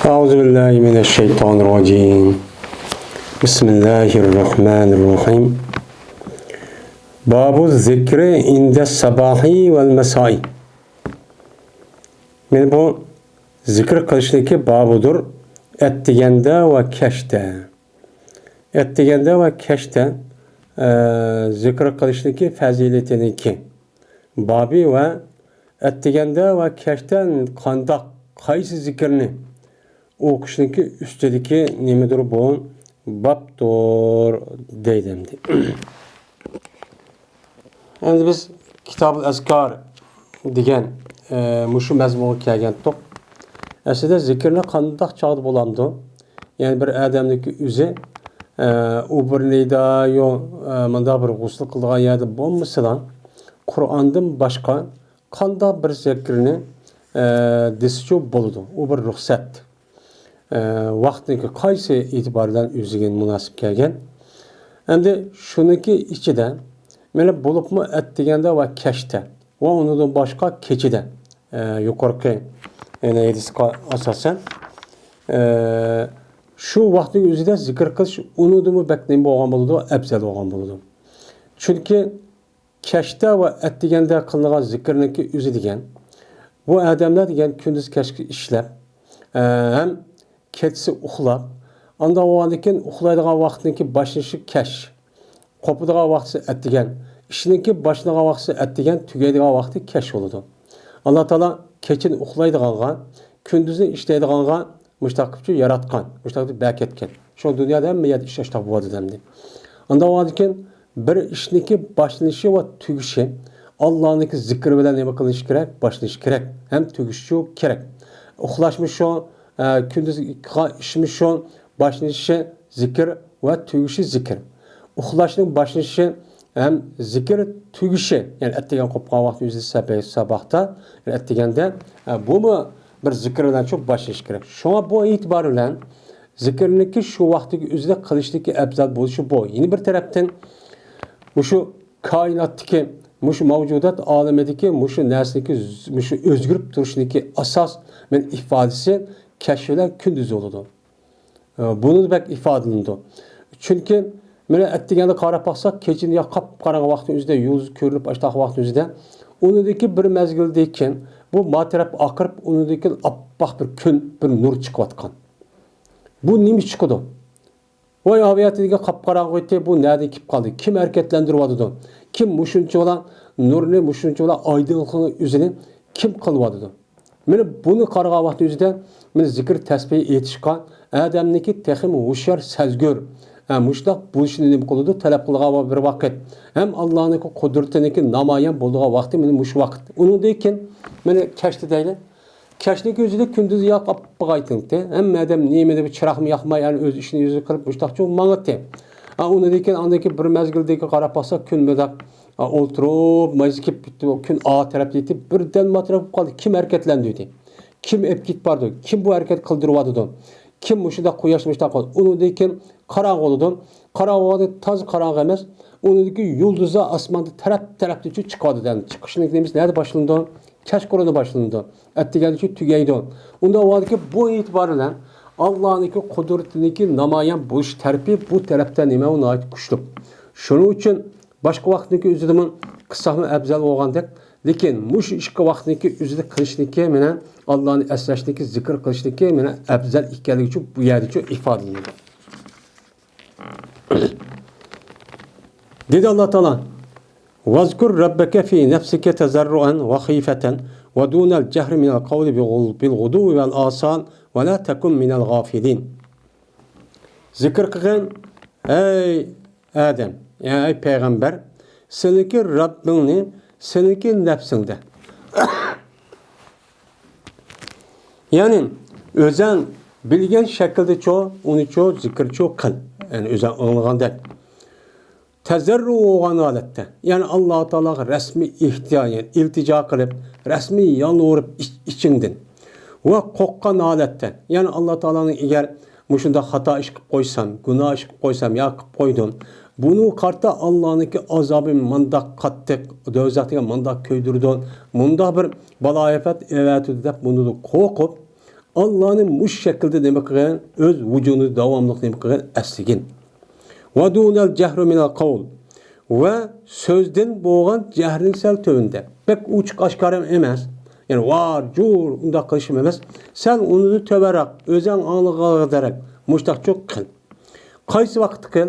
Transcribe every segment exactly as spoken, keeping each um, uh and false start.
أعوذ بالله من الشيطان الرجيم. بسم الله الرحمن الرحيم. باب الذكر عند الصباح والمساء. مانا بۇ زىكىر قىلىشنىڭكى بابىدۇر، ئەتىگەندە ۋە كەچتە. ئەتىگەندە ۋە كەچتە، ئە، زىكىر قىلىشنىڭكى پەزىلىتىنىڭكى بابى ۋە ئەتىگەندە ۋە كەچتە قانداق، قايسى زىكىرنى ئوقۇشنىڭكى ئۈستىدىكى نېمىدۇر بۇ بابتۇر دەيدۇ ئەمدى. ئەمدى بىز كىتابۇل ئەزكار دېگەن، ئە، مۇشۇ مەزمۇنغا كەلگەنتۇق. ئەسلىدە زىكىرنى قانداق چاغدا بولامدۇ؟ يەنى بىر ئادەمنىڭكى ئۆزى، ئە، ئۇ بىر نىدا يو، ئە، مۇنداق بىر غۇسۇل قىلىدىغان يەردە بولمىسىلا، قۇرئاندىن باشقا قانداق بىر زىكىرنى، ئە، دېسىچۇ بولىدۇ. ئۇ بىر رۇخسەت. ئە، ۋاقىتنىڭكى قايسى ئېتىبار بىلەن ئۆزىگە مۇناسىپ كەلگەن. ئەمدى شۇنىڭكى ئىچىدە، مانا بولۇپمۇ ئەتىگەندە ۋە كەچتە ۋە ئۇنىڭدىن باشقا كېچىدە، ئە، يۇقىرىقى، يەنى ھەدىسقا ئاساسەن، ئە، شۇ ۋاقىتنىڭ ئۆزىدە زىكىر قىلىش ئۇنىڭدىنمۇ بەك نېمە بولغان بولىدۇ، ئەپزەل بولغان بولىدۇ. چۈنكى كەچتە ۋە ئەتىگەندە قىلىنغان زىكىرنىڭكى ئۆزى دېگەن، بۇ ئادەملەر دېگەن كۈندۈز كەچكە ئىشلەپ، ئە، ھەم كېچىسى ئۇخلاپ، ئاندىن ئۇخلايدىغان ۋاقىتنىڭكى باشلىنىشى كەچ، قوپىدىغان ۋاقتىسى ئەتىگەن، ئىشنىڭكى باشلىنىدىغان ۋاقتىسى ئەتىگەن، تۈگەيدىغان ۋاقتى كەچ بولىدۇ. ئاللا تائالا كېچىنى ئۇخلايدىغانغا، كۈندۈزنى ئىشلەيدىغانغا مۇشتاق قىلىپچۇ ياراتقان، مۇشتاق قىلىپ بەرىكەتكەن. شۇ دۇنيادا ھەممە يەردە ئىش ئاشتاق بولىدۇ ئەمدى. ئاندىن ئۇنىڭدىن كېيىن بىر ئىشنىڭكى باشلىنىشى ۋە تۈگىشى ئاللانىڭكى زىكرى بىلەن نېمە قىلىنىشى كېرەك؟ باشلىنىشى كېرەك. ھەم تۈگىشىچۇ كېرەك. ئۇخلاشمۇ شۇ، ئە، كۈندۈز قىلغان ئىشمۇ شۇ، باشلىنىشى زىكىر ۋە تۈگىشى زىكىر. ئۇخلاشنىڭ باشلىنىشى ھەم زىكىر تۈگىشى، يەنى ئەتىگەن قوپقان ۋاقتى ئۆزى سەبەي ساباھتا، يەنى ئەتىگەندە، ئە، بۇمۇ بىر زىكىر بىلەن شۇ باشلىنىشى كېرەك. شۇڭا بۇ ئېتىبار بىلەن زىكىرنىڭكى شۇ ۋاقتىدىكى ئۆزىدە قىلىشنىڭكى ئەپزەل بولۇشى بۇ. يەنە بىر تەرەپتىن مۇشۇ كائىناتتىكى، مۇشۇ مەۋجۇدات ئالىمىدىكى مۇشۇ نەرسىنىڭكى، مۇشۇ ئۆزگىرىپ تۇرۇشىنىڭكى ئاساس مەن ئىپادىسى كەچ بىلەن كۈندۈز بولىدۇ. ئە، بۇنى بەك ئىپادىلىنىدۇ. چۈنكى مانا ئەتىگەندە قاراپ باقساق، كېچىنى يا قاپقاراڭغۇ ۋاقىتنىڭ ئۆزىدە، يۇلدۇز كۆرۈنۈپ ئاشتاق ۋاقىتنىڭ ئۆزىدە، ئۇنىڭدىن كېيىن بىر مەزگىلدىن كېيىن بۇ ما تەرەپ ئاقىرىپ، ئۇنىڭدىن كېيىن ئاپئاق بىر كۈن، بىر نۇر چىقىۋاتقان. بۇ نېمە چىقىدۇ؟ ۋاي، ئاۋۇ يەردىكى قاپقاراڭغۇ ئىدى، بۇ نەدىن كېلىپ قالدى؟ كىم ھەرىكەتلەندۈرۈۋاتىدۇ؟ كىم مۇشۇنچىۋالا نۇرنى، مۇشۇنچىۋالا ئايدىڭلىقنىڭ ئۆزىنى كىم قىلىۋاتىدۇ؟ مانا بۇنى قارىغان ۋاقتى ئۆزىدە مانا زىكىر تەسبىھ ئېيتىشقا ئادەمنىڭكى تېخىمۇ ھوشيار، سەزگۈر، ھە، مۇشۇنداق بولۇشىنى نېمە قىلىدۇ؟ تەلەپ قىلغان بىر ۋاقىت. ھەم ئاللانىڭكى قۇدرىتىنىڭكى نامايان بولىدىغان ۋاقتى مانا مۇشۇ ۋاقىت. ئۇنىڭدىن كېيىن مانا كەچتە دەيلى. كەچنىڭكى ئۆزىدە كۈندۈز ياق ئاپئاق ئايدىڭتى. ھەممە ئادەم نېمە دەپ چىراغمۇ ياقماي، يەنى ئۆز ئىشىنى ئۆزى قىلىپ مۇشۇنداقچۇ ماڭاتتى. ھە، ئۇنىڭدىن كېيىن ئاندىن كېيىن بىر مەزگىلدىن كېيىن قاراپ باقسا، كۈن مۇنداق ئولتۇرۇپ، مايسا كېلىپ كېتىپ، كۈن ئا تەرەپتە يېتىپ، بىردەم ما تەرەپ بولۇپ قالدى. كىم ھەرىكەتلەندۈردى؟ كىم ئېلىپ كېتىپ باردى؟ كىم بۇ ھەرىكەت قىلدۇرۇۋاتىدۇ؟ كىم مۇشۇنداق قۇياش مۇشۇنداق قىلدى؟ ئۇنىڭدىن كېيىن قاراڭغۇ بولىدۇ. قاراڭغۇ بولغاندا تازا قاراڭغۇ ئەمەس. ئۇنىڭدىكى يۇلدۇزلار ئاسماندا تەرەپ-تەرەپتىن چىقىۋاتىدۇ. يەنى چىقىشنىڭ نېمىسى نەدە باشلىنىدۇ؟ كەچقۇرۇندا باشلىنىدۇ. ئەتىگەنچە تۈگەيدۇ. ئۇنداق بولغاندىكىن بۇ ئېتىبار بىلەن ئاللانىڭكى قۇدرىتىنىڭكى نامايان بولۇش تەرىپى بۇ تەرەپتە نېمە، ئۇ ناھايىتى كۈچلۈك. شۇنىڭ ئۈچۈن باشقا ۋاقىتنىڭكى ئۆزىدىمۇ قىلساقمۇ ئەپزەل بولغاندەك، لېكىن مۇشۇ ئىككى ۋاقىتنىڭكى ئۆزىدە قىلىشنىڭكى مانا ئاللانى ئەسلەشنىڭكى، زىكىر قىلىشنىڭكى مانا ئەپزەل ئىكەنلىكى ئۈچۈن بۇ يەردىچۇ ئىپادىلىنىدۇ. دېدى ئاللا تائالا: «ۋەزكۇر رەببەكە فى نەفسىكە تەزەررۇئەن ۋە خىفەتەن ۋە دۇنەل جەھرى مىنەل قەۋلى بىل غۇدۇۋۋى ۋەل ئاسال ۋە لا تەكۇن مىنەل غافىلىن.» زىكىر قىلغىن، ئەي ئادەم، يەنى ئەي پەيغەمبەر، سېنىڭكى رەببىڭنى سېنىڭكى نەپسىڭدە، يەنى ئۆزەڭ بىلگەن شەكىلدىچۇ، ئۇنىچۇ زىكىرچۇ قىل. يەنى ئۆزەڭ ئاڭلىغاندەك. تەزەررۇ بولغان ھالەتتە، يەنى ئاللا تائالاغا رەسمىي ئېھتىياج، يەنى ئىلتىجا قىلىپ، رەسمىي يالۋۇرۇپ ئىچ-، ئىچىڭدىن. ۋە قورققان ھالەتتە، يەنى ئاللا تائالانىڭ ئەگەر مۇشۇنداق خاتا ئىش قىلىپ قويسام، گۇناھ ئىش قىلىپ قويسام يا قىلىپ قويدۇم، بۇنىڭغا قارىتا ئاللانىڭكى ئازابى مانداق قاتتىق، دوزاخ دېگەن مانداق كۆيدۈرىدۇ، مۇنداق بىر بالايىئاپەت ئەۋەتىدۇ دەپ بۇنىڭدىن قورقۇپ، ئاللانى مۇشۇ شەكىلدە نېمە قىلغىن؟ ئۆز ۋۇجۇدىنى داۋاملىق نېمە قىلغىن؟ ئەسلىگىن. ۋە دۇنەل جەھرۇ مىنەل قەۋل. ۋە سۆزدىن بولغان جەھرىنىڭ سەل تۆۋىنىدە. بەك ئوچۇق ئاشكارا ئەمەس. يەنى ۋار، جۇر، ئۇنداق قىلىشىم ئەمەس. سەل ئۇنىدىن تۆۋەنرەك، ئۆزەڭ ئاڭلىغانغا دېرەك. مۇشتاقچۇ قىل. قايسى ۋاقىتتا قىل؟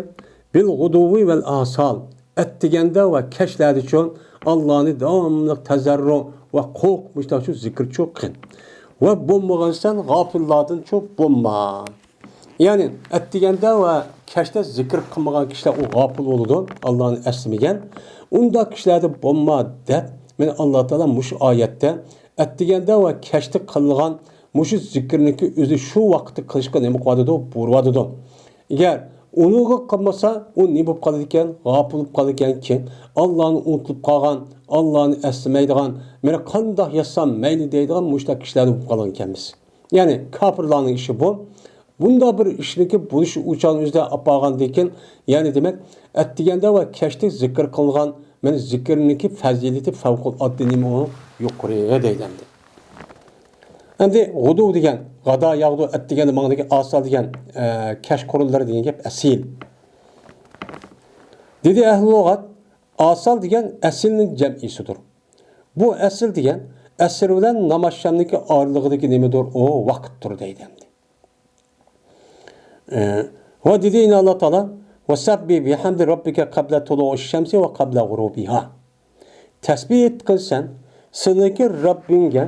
بىل غۇدۇۋۋى ۋەل ئاسال. ئەتىگەندە ۋە كەچلەردىچۇ ئاللانى داۋاملىق تەزەررۇ ۋە قورق مۇشتاقچۇ زىكىرچۇ قىل. ۋە بولمىغانسەن غاپىللاردىنچۇ بولما. يەنى ئەتىگەندە ۋە كەچتە زىكىر قىلمىغان كىشىلەر ئۇ غاپىل بولىدۇ، ئاللانى ئەسلىمىگەن. ئۇنداق كىشىلەردىن بولما دەپ، مېنى ئاللا تائالا مۇشۇ ئايەتتە ئەتىگەندە ۋە كەچتە قىلىدىغان مۇشۇ زىكىرنىكى ئۆزى شۇ ۋاقىتتا قىلىشقا نېمە قىلىۋاتىدۇ؟ بۇيرۇۋاتىدۇ. ئەگەر ئۇنىڭغا قىلمىسا، ئۇ نېمە بولۇپ قالىدىكەن؟ غاپىل بولۇپ قالىدىكەنكى، ئاللانى ئۇنتۇلۇپ قالغان، ئاللانى ئەسلىمەيدىغان، مېنى قانداق يازسام مەيلى دەيدىغان مۇشۇنداق كىشىلەردىن بولۇپ قالغان ئىكەنمىز. يەنى كاپىرلارنىڭ ئىشى بۇ. بۇنداق بىر ئىشنىڭكى بولۇش ئوچاقنىڭ ئۆزىدە ئاپارغاندىن كېيىن، يەنى دېمەك، ئەتىگەندە ۋە كەچتە زىكىر قىلغان، مانا زىكىرنىڭكى پەزىلىتى پەۋقۇلئاددە نېمە ئۇ يۇقىرى دەيدۇ ئەمدى. ئەمدى غۇدۇ دېگەن، غادا ياغدۇ، ئەتىگەندە ماڭدىكى ئاسال دېگەن، ئە، كەچقۇرۇنلىرى دېگەن گەپ ئەسىل. دېدى ئەھلى لۇغەت، ئاسال دېگەن ئەسىلنىڭ جەمئىسىدۇر. بۇ ئەسىل دېگەن ئەسىر بىلەن نامازشامنىڭكى ئارىلىقىدىكى نېمىدۇر؟ ئۇ ۋاقىتتۇر دەيدۇ ئەمدى. ئە، ۋە دېدى يەنە ئاللا تائالا، «ۋەسەببىھ بىھەمدى رەببىكە قەبلە تۇلۇئىش شەمسى ۋە قەبلە غۇرۇبىھا.» تەسبىھ ئېيتقىن سەن، سېنىڭكى رەببىڭگە،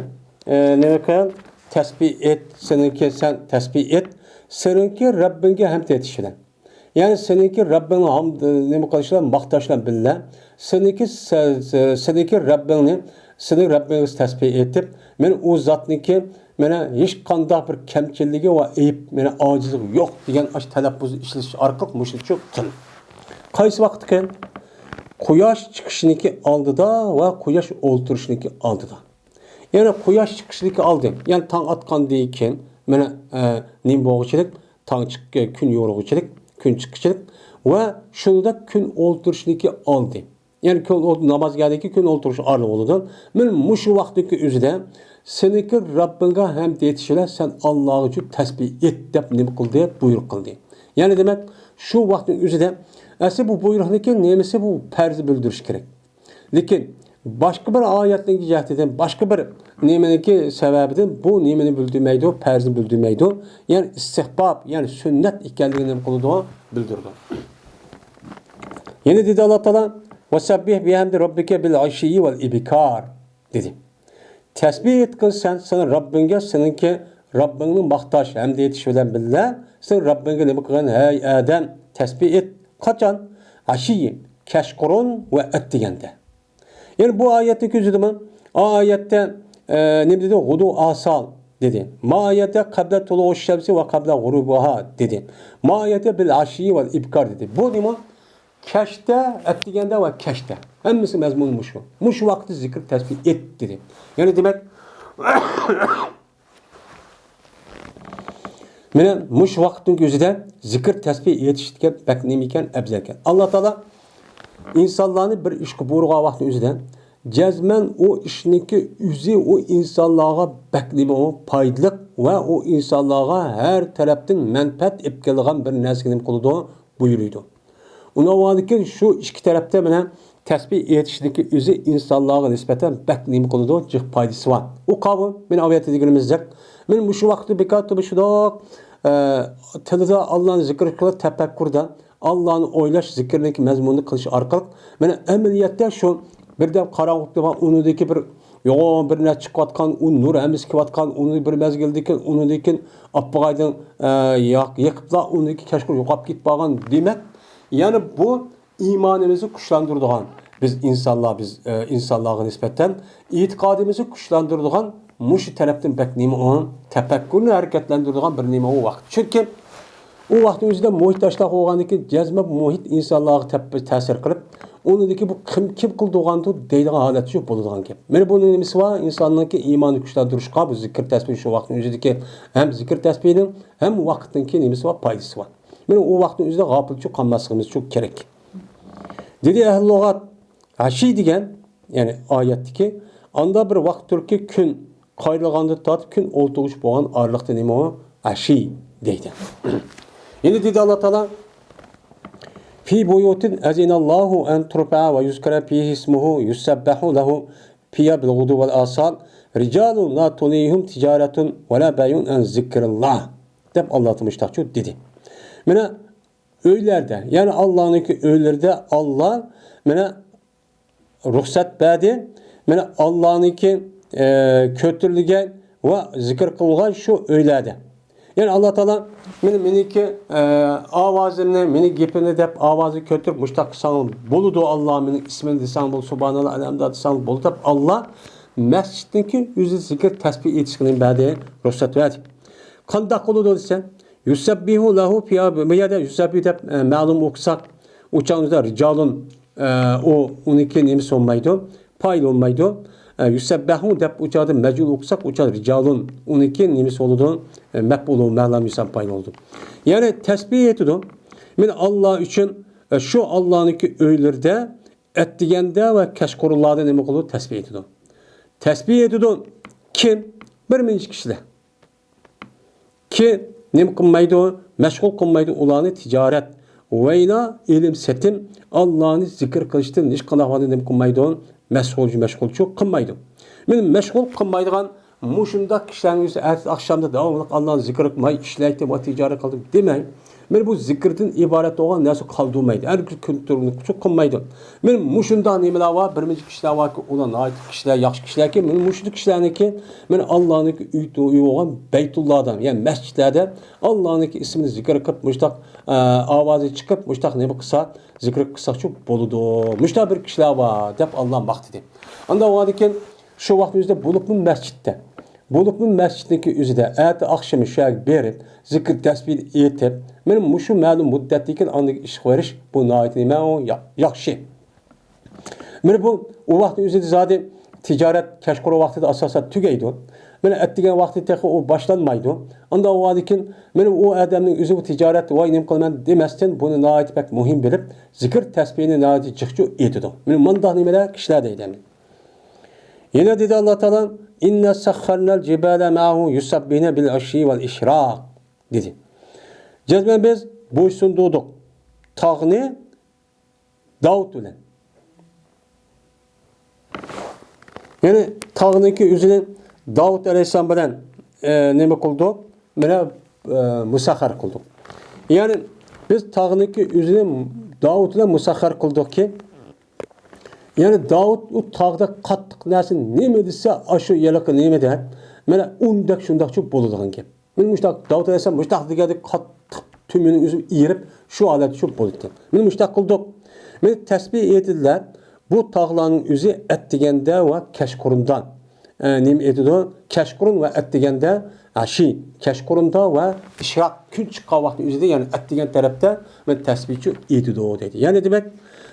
ئە، نېمە قىل؟ تەسبىھ ئېيت، سېنىڭكى سەن تەسبىھ ئېيت، سېنىڭكى رەببىڭگە ھەمد ئېيتىش بىلەن. يەنى سېنىڭكى رەببىڭنى ھەمد، نېمە قىلىش بىلەن؟ ماختاش بىلەن بىللە، سېنىڭكى سە-، سە-، سېنىڭكى رەببىڭنى، سېنىڭ رەببىڭگە تەسبىھ ئېيتىپ، مەن ئۇ زاتنىڭكى، مانا ھېچقانداق بىر كەمچىللىكى ۋە ئەيىب، مانا ئاجىزلىقى يوق دېگەن ئاشۇ تەلەپپۇزنى ئىشلىتىش ئارقىلىق مۇشۇنى چۈشەن. قايسى ۋاقىتتا قىل؟ قۇياش چىقىشنىڭكى ئالدىدا ۋە قۇياش ئولتۇرۇشنىڭكى ئالدىدا. يەنى قۇياش چىقىشتىكى ئالدى، يەنى تاڭ ئاتقاندىن كېيىن، مانا، ئە، نېمە بولغۇچىلىك، تاڭ چىق-، كۈن يورۇغۇچىلىك، كۈن چىققۇچىلىك ۋە شۇنىڭدەك كۈن ئولتۇرۇشنىڭكى ئالدى. يەنى كۈن ئولتۇر-، نامازگەردىكى كۈن ئولتۇرۇش ئارىلىقى بولىدۇ. مانا مۇشۇ ۋاقىتتىكى ئۆزىدە سېنىڭكى رەببىڭگە ھەمد ئېيتىش بىلەن سەن ئاللاغا ئۈچۈن تەسبىھ ئېيت دەپ نېمە قىلدى؟ بۇيرۇق قىلدى. يەنى دېمەك، شۇ ۋاقىتنىڭ ئۆزىدە، ئەسلى بۇ بۇيرۇقنىڭكى نېمىسى؟ بۇ پەرزنى بىلدۈرۈش كېرەك. لېكىن باشقا بىر ئايەتنىڭ جەھىتىدىن، باشقا بىر نېمىنىڭكى سەۋەبىدىن بۇ نېمىنى بىلدۈرمەيدۇ؟ پەرزنى بىلدۈرمەيدۇ. يەنى ئىستىھباب، يەنى سۈننەت ئىكەنلىكىنى نېمە قىلىدۇ؟ بىلدۈرىدۇ. يەنە دېدى ئاللا تائالا، «ۋەسەببىھ بىھەمدى رەببىكە بىل ئەشىييى ۋەل ئىبكار» دېدى. تەسبىھ ئېيتقىن سەن، سېنىڭ رەببىڭگە، سېنىڭكى رەببىڭنى ماختاش، ھەمد ئېيتىش بىلەن بىللە، سېنىڭ رەببىڭگە نېمە قىلغىن؟ ھەي ئادەم، تەسبىھ ئېيت. قاچان؟ ئەشىيى، كەچقۇرۇن ۋە ئەتىگەندە. يەنى بۇ ئايەتنىڭ كۆزىدىمۇ، ئا ئايەتتە، ئە، نېمە دېدى؟ غۇدۇ ئاسال دېدى. ما ئايەتتە قەبلە تۇلۇئۇ شەمسى ۋە قەبلە غۇرۇبىھا دېدى. ما ئايەتتە بىل ئەشىيى ۋەل ئىبكار دېدى. بۇ نېمە؟ كەچتە، ئەتىگەندە ۋە كەچتە. ھەممىسى مەزمۇنى مۇشۇ. مۇشۇ ۋاقىتتا زىكىر تەسبىھ ئېيت دېدى. يەنى دېمەك، مانا مۇشۇ ۋاقىتنىڭ ئۆزىدە زىكىر تەسبىھ ئېيتىش دېگەن بەك نېمە ئىكەن، ئەۋزەل ئىكەن. ئاللا تائالا ئىنسانلارنى بىر ئىشقا بۇيرۇغان ۋاقىتنىڭ ئۆزىدە جەزمەن ئۇ ئىشنىڭكى ئۆزى ئۇ ئىنسانلارغا بەك نېمە ئۇ پايدىلىق ۋە ئۇ ئىنسانلارغا ھەر تەرەپتىن مەنپەئەت ئېلىپ كېلىدىغان بىر نەرسىگە نېمە قىلىدۇ؟ بۇيرۇيدۇ. ئۇنىڭ ئالدىدىكى شۇ ئىككى تەرەپتە مانا تەسبىھ ئېيتىشنىڭكى ئۆزى ئىنسانلارغا نىسبەتەن بەك نېمە قىلىدۇ؟ جىق پايدىسى بار. ئۇ قاۋۇ، مانا ئاۋۇ يەردە دېگىنىمىزدەك، مانا مۇشۇ ۋاقىتتا بىكار تۇرۇپ شۇنداق، ئە، تىلىدا ئاللانى زىكىر قىلىپ، تەپەككۇردا ئاللانى ئويلاش، زىكىرنىڭكى مەزمۇنىنى قىلىش ئارقىلىق، مانا ئەمەلىيەتتە شۇ بىردەم قاراڭغۇ بولۇپ تۇرغان، ئۇنىڭدىكى بىر يوغان بىر نەرسە چىقىۋاتقان، ئۇ نۇر ھەممىسى كېلىۋاتقان، ئۇنى بىر مەزگىلدىن كېيىن، ئۇنىڭدىن كېيىن ئاپپىغايدىن، ئە، ياق-، يېقىپلا ئۇنىڭدىكى كەچقۇرۇن يوقاپ كېتىپ بارغان. دېمەك، يەنى بۇ ئىمانىمىزنى كۈچلەندۈرىدىغان، بىز ئىنسانلار، بىز، ئە، ئىنسانلارغا نىسبەتەن ئېتىقادىمىزنى كۈچلەندۈرىدىغان مۇشۇ تەرەپتىن بەك نېمە ئۇ تەپەككۇرنى ھەرىكەتلەندۈرىدىغان بىر نېمە ئۇ ۋاقىت. چۈنكى ئۇ ۋاقىتنىڭ ئۆزىدە مۇھىت ئاشۇنداق بولغاندىن كېيىن، جەزمەن بۇ مۇھىت ئىنسانلارغا تەپ-، تەسىر قىلىپ، ئۇنىڭدىكى بۇ كىم، كىم قىلىدىغاندۇ دەيدىغان ھالەت شۇ بولىدىغان گەپ. مانا بۇنىڭ نېمىسى بار؟ ئىنساننىڭكى ئىمانىنى كۈچلەندۈرۈشقا بۇ زىكىر تەسبىھ شۇ ۋاقىتنىڭ ئۆزىدىكى ھەم زىكىر تەسبىھنىڭ، ھەم ۋاقىتنىڭكى نېمىسى بار؟ پايدىسى بار. مانا ئۇ ۋاقىتنىڭ ئۆزىدە غاپىلچە قالماسلىقىمىز شۇ كېرەك. دېدى ئەھلى لۇغەت، ئەشىي دېگەن، يەنى ئايەتتىكى، ئاندا بىر ۋاقىت تۇركى كۈن قايرىلغاندىن تارتىپ كۈن ئولتۇرغۇچە بولغان ئارىلىقتا نېمە ئۇ؟ ئەشىي دەيدۇ. يەنە دېدى ئاللا تائالا، في بيوت أذن الله أن ترفع ويذكر فيها اسمه يسبح له فيها بالغدو والآصال رجال لا تلهيهم تجارة ولا بيع عن ذكر الله دەپ ئاللا مۇشتاقچۇ دېدى. مانا ئۆيلەردە، يەنى ئاللانىڭكى ئۆيلىرىدە ئاللا مانا رۇخسەت بەردى. مانا ئاللانىڭكى، ئە، كۆتۈرۈلگەن ۋە زىكىر قىلغان شۇ ئۆيلەردە. يەنى ئاللا تائالا مېنى، مېنىڭكى، ئە، ئاۋازىمنى، مېنىڭ گېپىمنى دەپ ئاۋازىنى كۆتۈرۈپ مۇشتاق قىلساڭ بولىدۇ، ئاللا مېنىڭ ئىسمىمنى دېسەڭ بولىدۇ، سۇبھاناللا، ئەلھەمدۇلىللا دېسەڭ بولىدۇ دەپ ئاللا مەسچىتنىڭكى ئۆزى زىكىر تەسبىھ ئېيتىشقا نېمە بەردى؟ رۇخسەت بەردى. قانداق قىلىدۇ دېسە، يۇسەببىھۇ لەھۇ فىھا، بۇ يەردە يۇسەببىھۇ دەپ، ئە، مەلۇم ئوقۇساق، ئۇ چاغدا رىجالۇن، ئە، ئۇ، ئۇنىڭكى نېمىسى بولمايدۇ، پايىلى بولمايدۇ. ئە، يۇسەببەھۇ دەپ ئۇ چاغدا مەجھۇل ئوقۇساق، ئۇ چاغدا رىجالۇن، ئۇنىڭكى نېمىسى بولىدۇ، ئە، مەپئۇلۇ مەلۇم يۈسەم پايىل بولىدۇ. يەنى تەسبىھ ئېيتىدۇ. مەن ئاللا ئۈچۈن، ئە، شۇ ئاللانىڭكى ئۆيلىرىدە ئەتىگەندە ۋە كەچقۇرۇنلاردا نېمە قىلىدۇ؟ تەسبىھ ئېيتىدۇ. تەسبىھ ئېيتىدۇ. كىم؟ بىر مۇنچە كىشىلەر. كى نېمە قىلمايدۇ؟ مەشغۇل قىلمايدۇ ئۇلارنى تىجارەت، ۋەيلا ئېلىم سېتىم، ئاللانى زىكىر قىلىشتىن ھېچقانداق ۋاقىتتا نېمە قىلمايدۇ؟ مەشغۇل، مەشغۇلچۇ قىلمايدۇ. مانا مەشغۇل قىلمايدىغان مۇشۇنداق كىشىلەرنىڭ ئۆزى ئەتە ئاخشامدا داۋاملىق ئاللانى زىكىر قىلماي ئىشلەيتتى ۋە تىجارەت قىلدىم دېمەي. مانا بۇ زىكىردىن ئىبارەت بولغان نەرسە قالدۇرمايدۇ. ھەر كۈن كۈن تۇرۇپ قىلمايدۇ. مانا مۇشۇنداق نېمىلەر بار، بىر نەچچە كىشىلەر باركى، ئۇلار ناھايىتى كىشىلەر، ياخشى كىشىلەركى، مانا مۇشۇنداق كىشىلەرنىڭكى، مانا ئاللانىڭكى ئۆيى، ئۆيى بولغان بەيتۇللادا، يەنى مەسچىتلەردە ئاللانىڭكى ئىسمىنى زىكىر قىلىپ، مۇشتاق، ئە، ئاۋازى چىقىپ، مۇشتاق نېمە قىلسا، زىكىر قىلساقچۇ بولىدۇ. مۇشتاق بىر كىشىلەر بار، دەپ ئاللا ماختىدى. ئاندىن ئۇنىڭدىن كېيىن شۇ ۋاقىتنىڭ ئۆزىدە بولۇپمۇ مەسچىتتە، بولۇپمۇ مەسچىتنىڭكى ئۆزىدە ئەتە ئاخشىمى شۇ يەرگە بېرىپ، زىكىر تەسبىھ ئېيتىپ، مانا مۇشۇ مەلۇم مۇددەتتىن كېيىن ئاندىن ئىشقا بېرىش، بۇ ناھايىتى نېمە ئۇ؟ يا-، ياخشى. مانا بۇ، ئۇ ۋاقىتنىڭ ئۆزىدە زادى تىجارەت كەچقۇرۇن ۋاقتىدا ئاساسەن تۈگەيدۇ. مانا ئەتىگەن ۋاقتى تېخى ئۇ باشلانمايدۇ. ئاندىن ئۇنىڭدىن كېيىن مانا ئۇ ئادەمنىڭ ئۆزى بۇ تىجارەت، ۋاي نېمە قىلىمەن دېمەستىن، بۇنى ناھايىتى بەك مۇھىم بىلىپ، زىكىر تەسبىھنى ناھايىتى جىقچۇ ئېيتىدۇ. مانا مۇنداق نېمىلەر كىشىلەر دەيدۇ. يەنە دېدى ئاللا تائالا، «ئىننا سەخخەرنەل جىبالە مەئەھۇ يۇسەببىھنە بىل ئەشىيي ۋەل ئىشراق» دېدى. جەزمەن بىز بويسۇندۇردۇق تاغنى داۋۇت بىلەن. يەنى تاغنىڭكى ئۆزىنى داۋۇت ئەلەيھىسسالام بىلەن، ئە، نېمە قىلدۇق؟ مانا، ئە، مۇسەخخەر قىلدۇق. يەنى بىز تاغنىڭكى ئۆزىنى داۋۇت بىلەن مۇسەخخەر قىلدۇقكى، يەنى داۋۇت ئۇ تاغدا قاتتىق نەرسە نېمە دېسە، ئاشۇ ھېلىقى نېمە دەپ، مانا ئۇنداق شۇنداقچۇ بولىدىغان گەپ. مانا مۇشۇنداق داۋۇت ئەلەيھىسسالام مۇشۇنداق دېگەندەك قاتتىق تۈمىنى ئۆزى ئېرىپ، شۇ ھالەتتە شۇ بولىدىكەن. مانا مۇشۇنداق قىلدۇق. مانا تەسبىھ ئېيتىلدىلەر. بۇ تاغلارنىڭ ئۆزى ئەتىگەندە ۋە كەچقۇرۇندا، ئە، نېمە ئېيتىدۇ؟ كەچقۇرۇن ۋە ئەتىگەندە، ئەشىي، كەچقۇرۇندا ۋە ئىشراق، كۈن چىققان ۋاقتىنىڭ ئۆزىدە، يەنى ئەتىگەن تەرەپتە مانا تەسبىھچۇ ئېيتىدۇ دەيدۇ. يەنى دېمەك،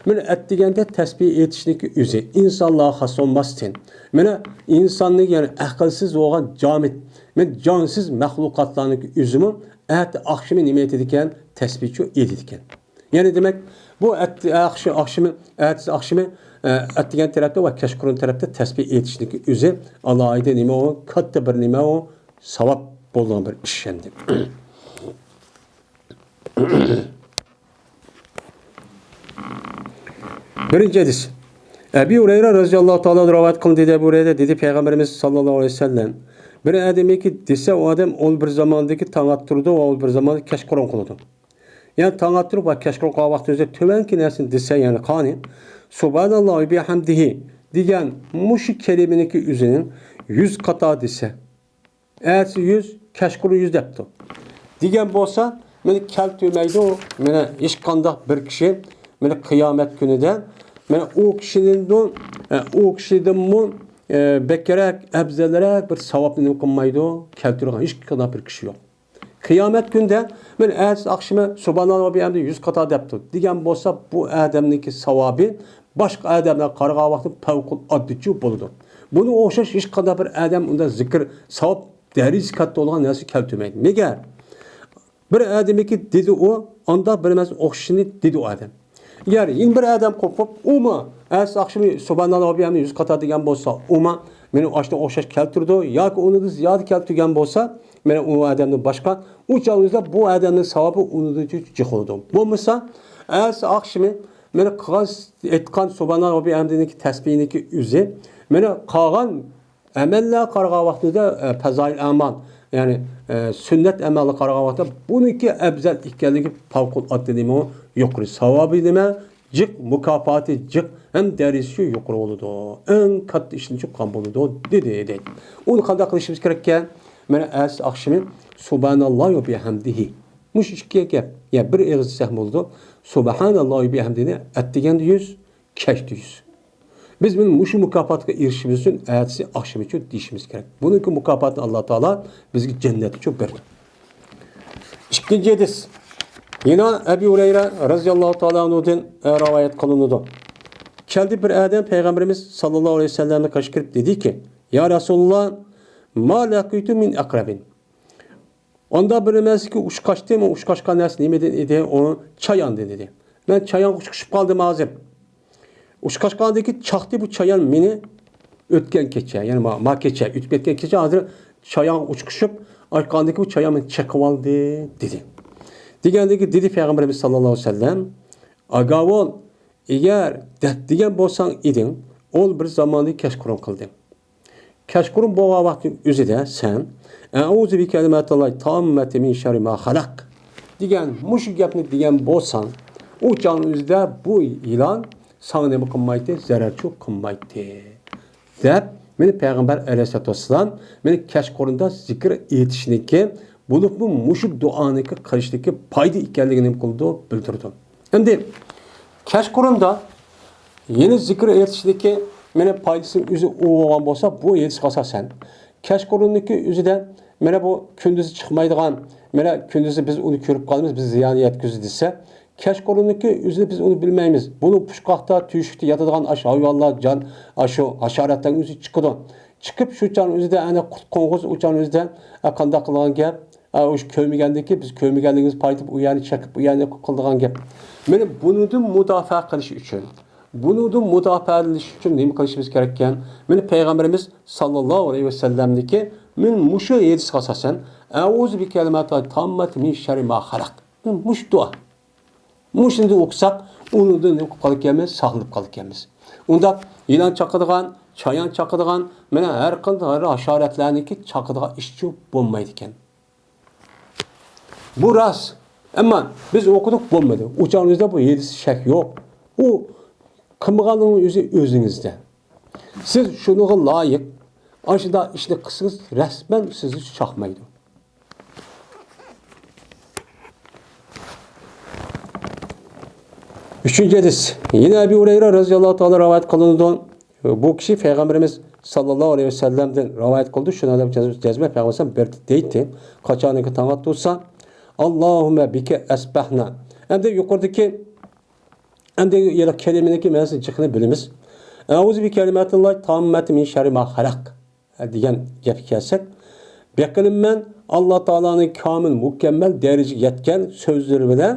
مانا ئەتىگەندە تەسبىھ ئېيتىشنىڭكى ئۆزى ئىنسانلارغا خاس بولماستىن، مانا ئىنساننىڭ، يەنى ئەقىلسىز بولغان جامىت، مانا جانسىز مەخلۇقاتلارنىڭكى ئۆزىمۇ ئەتە ئاخشىمى نېمە ئېيتىدىكەن؟ تەسبىھچۇ ئېيتىدىكەن. يەنى دېمەك، بۇ ئەتە ئاخشى-، ئاخشىمى، ئەتىسى ئاخشىمى، ئە، ئەتىگەن تەرەپتە ۋە كەچقۇرۇن تەرەپتە تەسبىھ ئېيتىشنىڭكى ئۆزى ئالاھىدە نېمە ئۇ؟ كاتتا بىر نېمە ئۇ؟ ساۋاب بولىدىغان بىر ئىش ئەمدى. بىرىنچى ھەدىس. ئەبى ھۇرەيرە رەزىياللاھۇ تائالا ئەنھۇ رىۋايەت قىلىندى، دېدى ئەبۇ ھۇرەيرە، دېدى پەيغەمبىرىمىز ساللاللاھۇ ئەلەيھى ۋەسەللەم، بىر ئادەمكى دېسە، ئۇ ئادەم ئول بىر زاماندىكى تاڭ ئاتتۇرىدۇ ۋە ئول بىر زاماندا كەچقۇرۇن قىلىدۇ. يەنى تاڭ ئاتتۇرۇپ ۋە كەچقۇرۇن قىلغان ۋاقتىمىزدا تۆۋەنكى نەرسىنى دېسە، يەنى قانى، سۇبھاناللاھى بىھەمدىھى دېگەن مۇشۇ كەلىمىنىڭكى ئۆزىنى يۈز قاتا دېسە، ئەتىسى يۈز، كەچقۇرۇن يۈز دەپتۇ دېگەن بولسا، مانا كەلتۈرمەيدۇ، مانا ھېچقانداق بىر كىشى، مانا قىيامەت كۈنىدە، مانا ئۇ كىشىدىن، ئە، ئۇ كىشىدىنمۇ، ئە، بەكرەك، ئەپزەلرەك بىر ساۋابنى نېمە قىلمايدۇ، كەلتۈرىدىغان ھېچقانداق بىر كىشى يوق. قىيامەت كۈنىدە مەن ئەتىسى ئاخشىمى سۇبھاناللا ۋە بىھەمدى يۈز قاتا دەپتۇ دېگەن بولسا، بۇ ئادەمنىڭكى ساۋابى باشقا ئادەملەرگە قارىغان ۋاقتىدا پەۋقۇلئاددىچۇ بولىدۇ. بۇنىڭغا ئوخشاش ھېچقانداق بىر ئادەم ئۇنداق زىكىر، ساۋاب دەرىجىسى كاتتا بولغان نەرسە كەلتۈرمەيدۇ. نېگە؟ بىر ئادەمكى دېدى ئۇ، ئانداق بىر ئەمەس ئوخشىشىنى دېدى ئۇ ئادەم. ئەگەر يەنە بىر ئادەم قوپۇپ، ئۇمۇ ئەتىسى ئاخشىمى سۇبھاناللا ۋە بىھەمدى يۈز قاتا دېگەن بولسا، ئۇمۇ مانا ئاشۇنىڭغا ئوخشاش كەلتۈرىدۇ ياكى ئۇنىڭدىن زىيادە كەلتۈرگەن بولسا، مانا ئۇ ئادەمدىن باشقا، ئۇ چاغدا بۇ ئادەمنىڭ ساۋابى ئۇنىڭدىن جىق بولىدۇ. بولمىسا، ئەتىسى ئاخشىمى مانا قىلغان، ئېيتقان سۇبھاناللا ۋە بىھەمدىنىڭكى تەسبىھىنىڭكى ئۆزى، مانا قالغان ئەمەللەرگە قارىغان ۋاقتىدا، ئە، پەزائىل ئەمال، يەنى، ئە، سۈننەت ئەمەلگە قارىغان ۋاقتىدا بۇنىڭكى ئەۋزەل ئىكەنلىكى پەۋقۇلئاددە نېمە، يۇقىرى ساۋابى نېمە، جىق مۇكاپاتى جىق ھەم دەرىجىسى يۇقىرى بولىدۇ. ئەڭ كاتتا ئىشنى قىلغان بولىدۇ، دېدى، دەيدۇ. ئۇنى قانداق قىلىشىمىز كېرەككەن؟ مانا ئەتىسى ئاخشىمى سۇبھاناللا ۋە بىھەمدىھى. مۇشۇ ئىككى گەپ. يا بىر ئېغىز دېسەك بولىدۇ. سۇبھاناللا ۋە بىھەمدىنى ئەتىگەندە يۈز، كەچتە يۈز. بىز مانا مۇشۇ مۇكاپاتقا ئېرىشىشىمىز ئۈچۈن ئەتىسى ئاخشىمى ئۈچۈن دېيىشىمىز كېرەك. بۇنىڭكى مۇكاپاتىنى ئاللا تائالا بىزگە جەننەت ئۈچۈن بېرىدۇ. ئىككىنچى ھەدىس. يەنە ئەبى ھۇرەيرە رەزىياللاھۇ تائالا ئەنھۇدىن، ئە، رىۋايەت قىلىنىدۇ. كەلدى بىر ئادەم پەيغەمبىرىمىز ساللاللاھۇ ئەلەيھى ۋەسەللەمنىڭ قېشىغا كىرىپ دېدىكى، يا رەسۇلاللا، ما لەقىيتۇ مىن ئەقرەبىن. ئاندا بىر نەرسىگە ئۇچقاشتىم، ئۇ ئۇچقاشقان نەرسە نېمىدىن ئىدى؟ ئۇ چاياندىن ئىدى. مەن چايانغا ئۇچقۇشۇپ قالدىم ھازىر. ئۇچقاشقاندىكى چاقتى بۇ چايان مېنى ئۆتكەن كېچە، يەنى ما، ما كېچە، ئۆتۈپ كەتكەن كېچە ھازىر چايانغا ئۇچقۇشۇپ، ئاچقاندىكى بۇ چايان مېنى چېقىۋالدى، دېدى. دېگەندىكى دېدى پەيغەمبىرىمىز ساللاللاھۇ ئەلەيھى ۋەسەللەم، ئاگاھ بول، ئەگەر دەپ دېگەن بولساڭ ئىدىڭ، ئۇ بىر زاماندا كەچقۇرۇن قىلدى. كەچقۇرۇن بولغان ۋاقىتنىڭ ئۆزىدە سەن، ئەئۇزۇ بىكەلىماتىللاھى تاممەتى مىن شەررى ما خەلەق دېگەن مۇشۇ گەپنى دېگەن بولساڭ، ئۇ چاغنىڭ ئۆزىدە بۇ يىلان ساڭا نېمە قىلمايتتى؟ زەرەرچۇ قىلمايتتى، دەپ، مېنى پەيغەمبەر ئەلەيھىسسالاتۇ ۋەسسالام مېنى كەچقۇرۇندا زىكىر ئېيتىشنىكى، بولۇپمۇ مۇشۇ دۇئانىكى قىلىشنىكى پايدا ئىكەنلىكىنى نېمە قىلىدۇ؟ بىلدۈرىدۇ. ئەمدى كەچقۇرۇندا يەنە زىكىر ئېيتىشنىكى مېنى پايدىسىنىڭ ئۆزى ئۇ بولغان بولسا، بۇ ھەدىسكە ئاساسەن، كەچقۇرۇننىڭكى ئۆزىدە مانا بۇ كۈندۈزى چىقمايدىغان، مانا كۈندۈزى بىز ئۇنى كۆرۈپ قالىمىز، بىز زىيان يەتكۈزدى دېسە، كەچقۇرۇننىڭكى ئۆزىدە بىز ئۇنى بىلمەيمىز. بۇنىڭ پۇچقاقتا، تۆشۈكتە ياتىدىغان ئاشۇ ھايۋانلار، جان، ئاشۇ ھاشاراتلارنىڭ ئۆزى چىقىدۇ. چىقىپ شۇ چاغنىڭ ئۆزىدە ئەنە قۇت قوڭغۇز ئۇ چاغنىڭ ئۆزىدە، ئە، قانداق قىلغان گەپ؟ ئە، ئۇش كۆرمىگەندىكى، بىز كۆرمىگەنلىكىمىز پايتىپ، ئۇ يەرنى چېقىپ، ئۇ يەرنى قىلىدىغان گەپ. مانا بۇنىڭدىن مۇداپىئە قىلىش ئۈچۈن، بۇنىڭدىن مۇداپىئەلىنىش ئۈچۈن نېمە قىلىشىمىز كېرەككەن؟ مانا پەيغەمبىرىمىز ساللاللاھۇ ئەلەيھى ۋەسەللەمنىڭكى مانا مۇشۇ ھەدىسكە ئاساسەن، ئەئۇزۇ بىكەلىماتىللاھى تاممەتى مىن شەررى ما خەلەق. مانا مۇشۇ دۇئا. مۇشۇنى ئوقۇساق، ئۇنىڭدىن نېمە قىلىپ قالىدىكەنمىز؟ ساقلىنىپ قالىدىكەنمىز. ئۇنداق يىلان چاقىدىغان، چايان چاقىدىغان، مانا ھەر قانداق ھاشاراتلارنىڭكى چاقىدىغان ئىشى بولمايدىكەن. بۇ راست. ئەمما بىز ئوقۇدۇق، بولمىدى. ئۇ چاغنىڭىزدا بۇ ھەدىس شەك يوق. ئۇ قىلمىغانلىقنىڭ ئۆزى ئۆزىڭىزدە. سىز شۇنىڭغا لايىق، ئاشۇنداق ئىشنى قىلسىڭىز، رەسمەن سىزنى چاقمايدۇ. ئۈچىنچى ھەدىس. يەنە ئەبى ھۇرەيرە رەزىياللاھۇ تائالا رىۋايەت قىلىنىدۇ. بۇ كىشى پەيغەمبىرىمىز ساللاللاھۇ ئەلەيھى ۋەسەللەمدىن رىۋايەت قىلدى. شۇنىڭ بىلەن جەزمە پەيغەمبەر بىر دەيتتى. قاچانكى تاڭ ئاتتۇرسا، اللهم بك أصبحنا. ئەمدى يۇقىرىدىكى، ئەمدى يەنە كەلىمىنىڭكى مەنىسىنى جىقىنى بىلىمىز. أعوذ بكلمات الله التامة من شر ما خلق. دېگەن گەپكە كەلسەك، بېقىنىمەن ئاللا تائالانىڭ كامىل، مۇكەممەل دەرىجىگە يەتكەن سۆزلىرى بىلەن،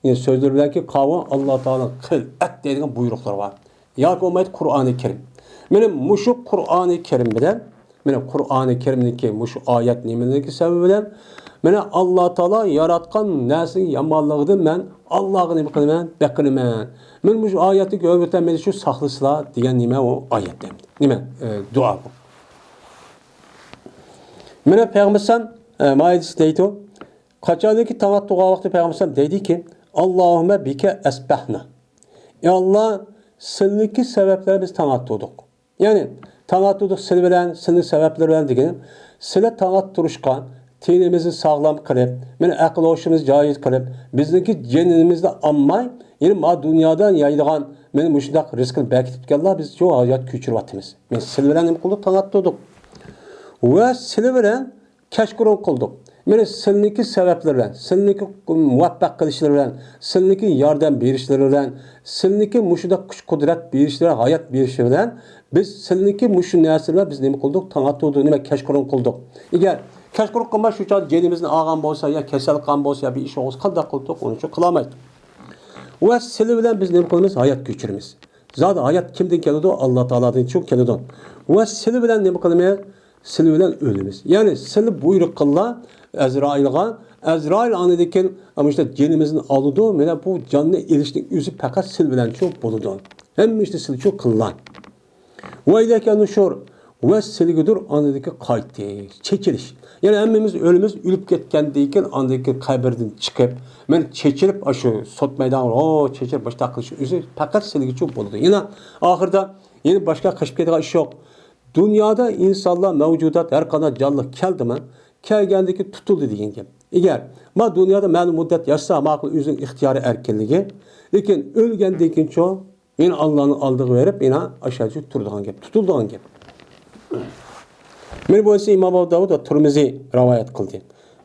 يەنى سۆزلىرى بىلەنكى قاۋۇ ئاللا تائالانىڭ قىل، ئەت دەيدىغان بۇيرۇقلىرى بار. ياكى بولمايدۇ قۇرئانى كەرىم. مانا مۇشۇ قۇرئانى كەرىم بىلەن، مانا قۇرئانى كەرىمنىڭكى مۇشۇ ئايەت نېمىلىرىنىڭكى سەۋەبى بىلەن، مانا ئاللا تائالا ياراتقان نەرسىنىڭ يامانلىقىدىن مەن ئاللاغا نېمە قىلىمەن؟ بېقىنىمەن. مانا مۇشۇ ئايەتتىكى ھۆرمىتى بىلەن مېنى شۇ ساقلىسىلا دېگەن نېمە ئۇ ئايەت ئەمدى. نېمە؟ ئە، دۇئا بۇ. مانا پەيغەمبەر ئەلەيھىسسالام، ئە، مايىدىسى دەيدۇ. قاچانكى تاڭ ئاتتۇرغان ۋاقتى پەيغەمبەر ئەلەيھىسسالام دەيدىكى، اللهم بك أصبحنا. ئى ئاللا، سېنىڭكى سەۋەبلەر بىز تاڭ ئاتتۇردۇق. يەنى تاڭ ئاتتۇردۇق سىلى بىلەن، سېنىڭ سەۋەبلىرى بىلەن دېگىنىم، سىلى تاڭ ئاتتۇرۇشقا، تېنىمىزنى ساغلام قىلىپ، مانا ئەقىل ھوشىمىزنى جايىدا قىلىپ، بىزنىڭكى جېنىمىزنى ئالماي، يەنى ما دۇنيادا يەيدىغان مانا مۇشۇنداق رىزقىنى بەركىتىپكەنلا، بىز شۇ ھايات كۆچۈرۈۋاتىمىز. مانا سىلى بىلەن نېمە قىلدۇق؟ تاڭ ئاتتۇردۇق. ۋە سىلى بىلەن كەچقۇرۇن قىلدۇق. مانا سىلىنىڭكى سەۋەبلىرى بىلەن، سىلىنىڭكى مۇۋەپپەق قىلىشلىرى بىلەن، سىلىنىڭكى ياردەم بېرىشلىرى بىلەن، سىلىنىڭكى مۇشۇنداق كۈچ-قۇدرەت بېرىشلىرى، ھايات بېرىشلىرى بىلەن بىز سىلىنىڭكى مۇشۇ نەرسىلەر بىلەن بىز نېمە قىلدۇق؟ تاڭ ئاتتۇردۇق، نېمە كەچقۇرۇن قىلدۇق. ئەگەر كەچقۇرۇن قىلماي شۇ چاغدا جېنىمىزنى ئالغان بولسا يا كېسەل قىلغان بولسا يا بىر ئىش بولسا قانداق قىلدۇق؟ ئۇنى شۇ قىلالمايدۇ. ۋە سىلى بىلەن بىز نېمە قىلىمىز؟ ھايات كۆچۈرىمىز. زادى ھايات كىمدىن كېلىدۇ؟ ئاللا تائالادىنچۇ كېلىدۇ. ۋە سىلى بىلەن نېمە قىلىمىز؟ سىلى بىلەن ئۆلىمىز. يەنى سىلى بۇيرۇق قىللا ئەزرائىلغا، ئەزرائىل ئاندىن كېيىن مۇشۇنداق جېنىمىزنى ئالىدۇ. مانا بۇ جاننى ئېلىشنىڭ ئۆزى پەقەت سىلى بىلەنچۇ بولىدۇ. ھەممە ئىشنى سىلىچۇ قىللا. ۋە ئىلەيكە نۇشۇر، ۋە سىلىگىدۇر ئاندىكى قايتىش، چېچىلىش. يەنى ھەممىمىز ئۆلىمىز، ئۆلۈپ كەتكەندىن كېيىن ئاندىكى قەبرىدىن چىقىپ، مانا چېچىلىپ، ئاشۇ سوت مەيدانىغا، ھو، چېچىلىپ باشتا قىلىش ئۆزى پەقەت سىلىگىچۇ بولىدۇ. يەنە ئاخىرىدا يەنە باشقا قېچىپ كېتىدىغان ئىش يوق. دۇنيادا ئىنسانلار، مەۋجۇدات، ھەر قانداق جانلىق كەلدىمۇ، كەلگەندىن كېيىن تۇتۇلدى دېگەن گەپ. ئەگەر ما دۇنيادا مەلۇم مۇددەت ياشىسا، ماقۇل، ئۆزىنىڭ ئىختىيارى، ئەركىنلىكى. لېكىن ئۆلگەندىن كېيىنچۇ، يەنە ئاللانىڭ ئالدىغا بېرىپ، يەنە ئاشۇ يەردە تۇرىدىغان گەپ، تۇتۇلىدىغان گەپ. مانا بۇ ھەدىسنى ئىمام ئەبۇ داۋۇد ۋە تۇرمۇزى رىۋايەت قىلدى.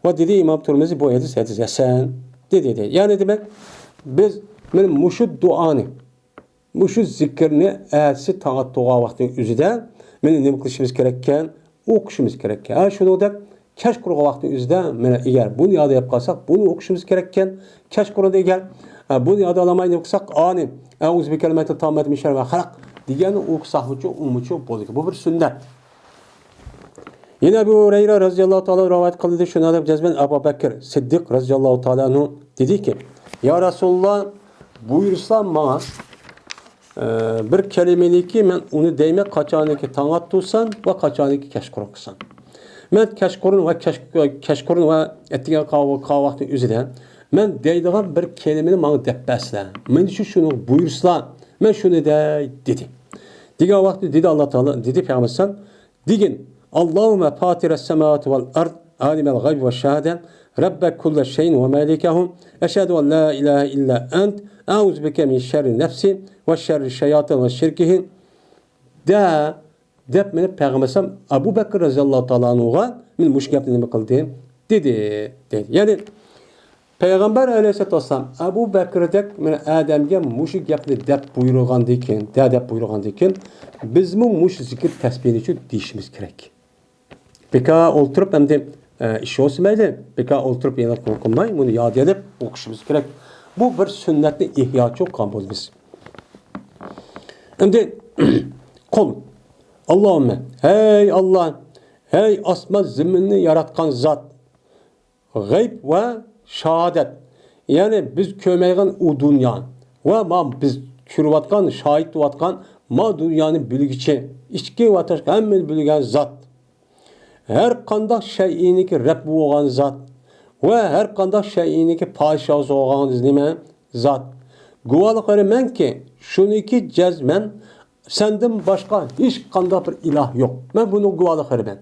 ۋە دېدى ئىمام تۇرمۇزى، بۇ ھەدىس، ھەدىس ھەسەن، دېدى، دېدى. يەنى دېمەك، بىز مانا مۇشۇ دۇئانى، مۇشۇ زىكىرنى ئەتىسى تاڭ ئاتتۇرغان ۋاقتىنىڭ ئۆزىدە مانا نېمە قىلىشىمىز كېرەككەن؟ ئوقۇشىمىز كېرەككەن. ھە، شۇنىڭدەك كەچقۇرۇن ۋاقتىنىڭ ئۆزىدە، مانا، ئەگەر بۇنى ياد ئېلىپ قالساق، بۇنى ئوقۇشىمىز كېرەككەن. كەچقۇرۇندا ئەگەر، ھە، بۇنى ياد ئالالماي نېمە قىلساق، ئانى، ئەئۇزۇ بىكەلىماتىللاھى تامماتى مىن شەررى ما خەلەق دېگەننى ئوقۇساقمۇچۇ، ئۇمۇچۇ بولىدۇ. بۇ بىر سۈننەت. يەنە ئەبۇ ھۇرەيرە رەزىياللاھۇ تائالا رىۋايەت قىلدى، شۇنىڭدەك جەزمەن ئەبۇ بەكىر سىددىق رەزىياللاھۇ تائالا ئەنھۇ دېدىكى، يا رەسۇلاللا، بۇيرۇسىلا ماڭا، ئى، بىر كەلىمىنىكى مەن ئۇنى دەيمەن، قاچانكى تاڭ ئاتتۇرسام ۋە قاچانكى كەچقۇرۇن قىلسام. مەن كەچقۇرۇن ۋە كەچ-، كەچقۇرۇن ۋە ئەتىگەن قا-، قا-، ۋاقتى ئۆزىدە مەن دەيدىغان بىر كەلىمىنى ماڭا دەپ بەرسىلە. مەن شۇ شۇنى بۇيرۇسىلا، مەن شۇنى دەي، دېدى. دېگەن ۋاقىتتا دېدى ئاللا تائالا، دېدى پەيغەمبەر ئەلەيھىسسالام، دېگىن، اللهم فاطر السماوات والأرض عالم الغيب والشهادة رب كل شيء ومالكه أشهد أن لا إله إلا أنت أعوذ بك من شر نفسي وشر الشياطين وشركهم دە، دەپ مېنى پەيغەمبەر ئەلەيھىسسالام ئەبۇ بەكرى رەزىياللاھۇ تائالا ئەنھۇغا مېنى مۇشۇ گەپنى نېمە قىلدى؟ دېدى، دېدى. يەنى پەيغەمبەر ئەلەيھىسسالاتۇ ۋەسسالام ئەبۇ بەكرىدەك مانا ئادەمگە مۇشۇ گەپنى دەپ بۇيرۇغاندىن كېيىن، دە دەپ بۇيرۇغاندىن كېيىن، بىزمۇ مۇشۇ زىكىر تەسبىھنى شۇ دېيىشىمىز كېرەك. بىكار ئولتۇرۇپ ئەمدى، ئە، ئىش بولسا مەيلى، بىكار ئولتۇرۇپ يەنە قىلماي، بۇنى ياد ئېلىپ ئوقۇشىمىز كېرەك. بۇ بىر سۈننەتنى ئىھياچۇ قىلغان بولىمىز. ئەمدى قۇل، ئاللاھۇممە، ھەي ئاللا، ھەي ئاسمان زېمىننى ياراتقان زات، غەيب ۋە شاھادەت، يەنى بىز كۆرمەيدىغان ئۇ دۇنيا ۋە ما بىز كۆرۈۋاتقان، شاھىت بولۇۋاتقان ما دۇنيانى بىلگۈچى، ئىچكى ۋە تاشقى ھەممىنى بىلگەن زات. ھەر قانداق شەيئىنىڭكى رەببى بولغان زات ۋە ھەر قانداق شەيئىنىڭكى پادىشاھى بولغان نېمە زات. گۇۋاھلىق بېرىمەنكى، شۇنىڭكى جەزمەن سەندىن باشقا ھېچقانداق بىر ئىلاھ يوق. مەن بۇنىڭغا گۇۋاھلىق بېرىمەن.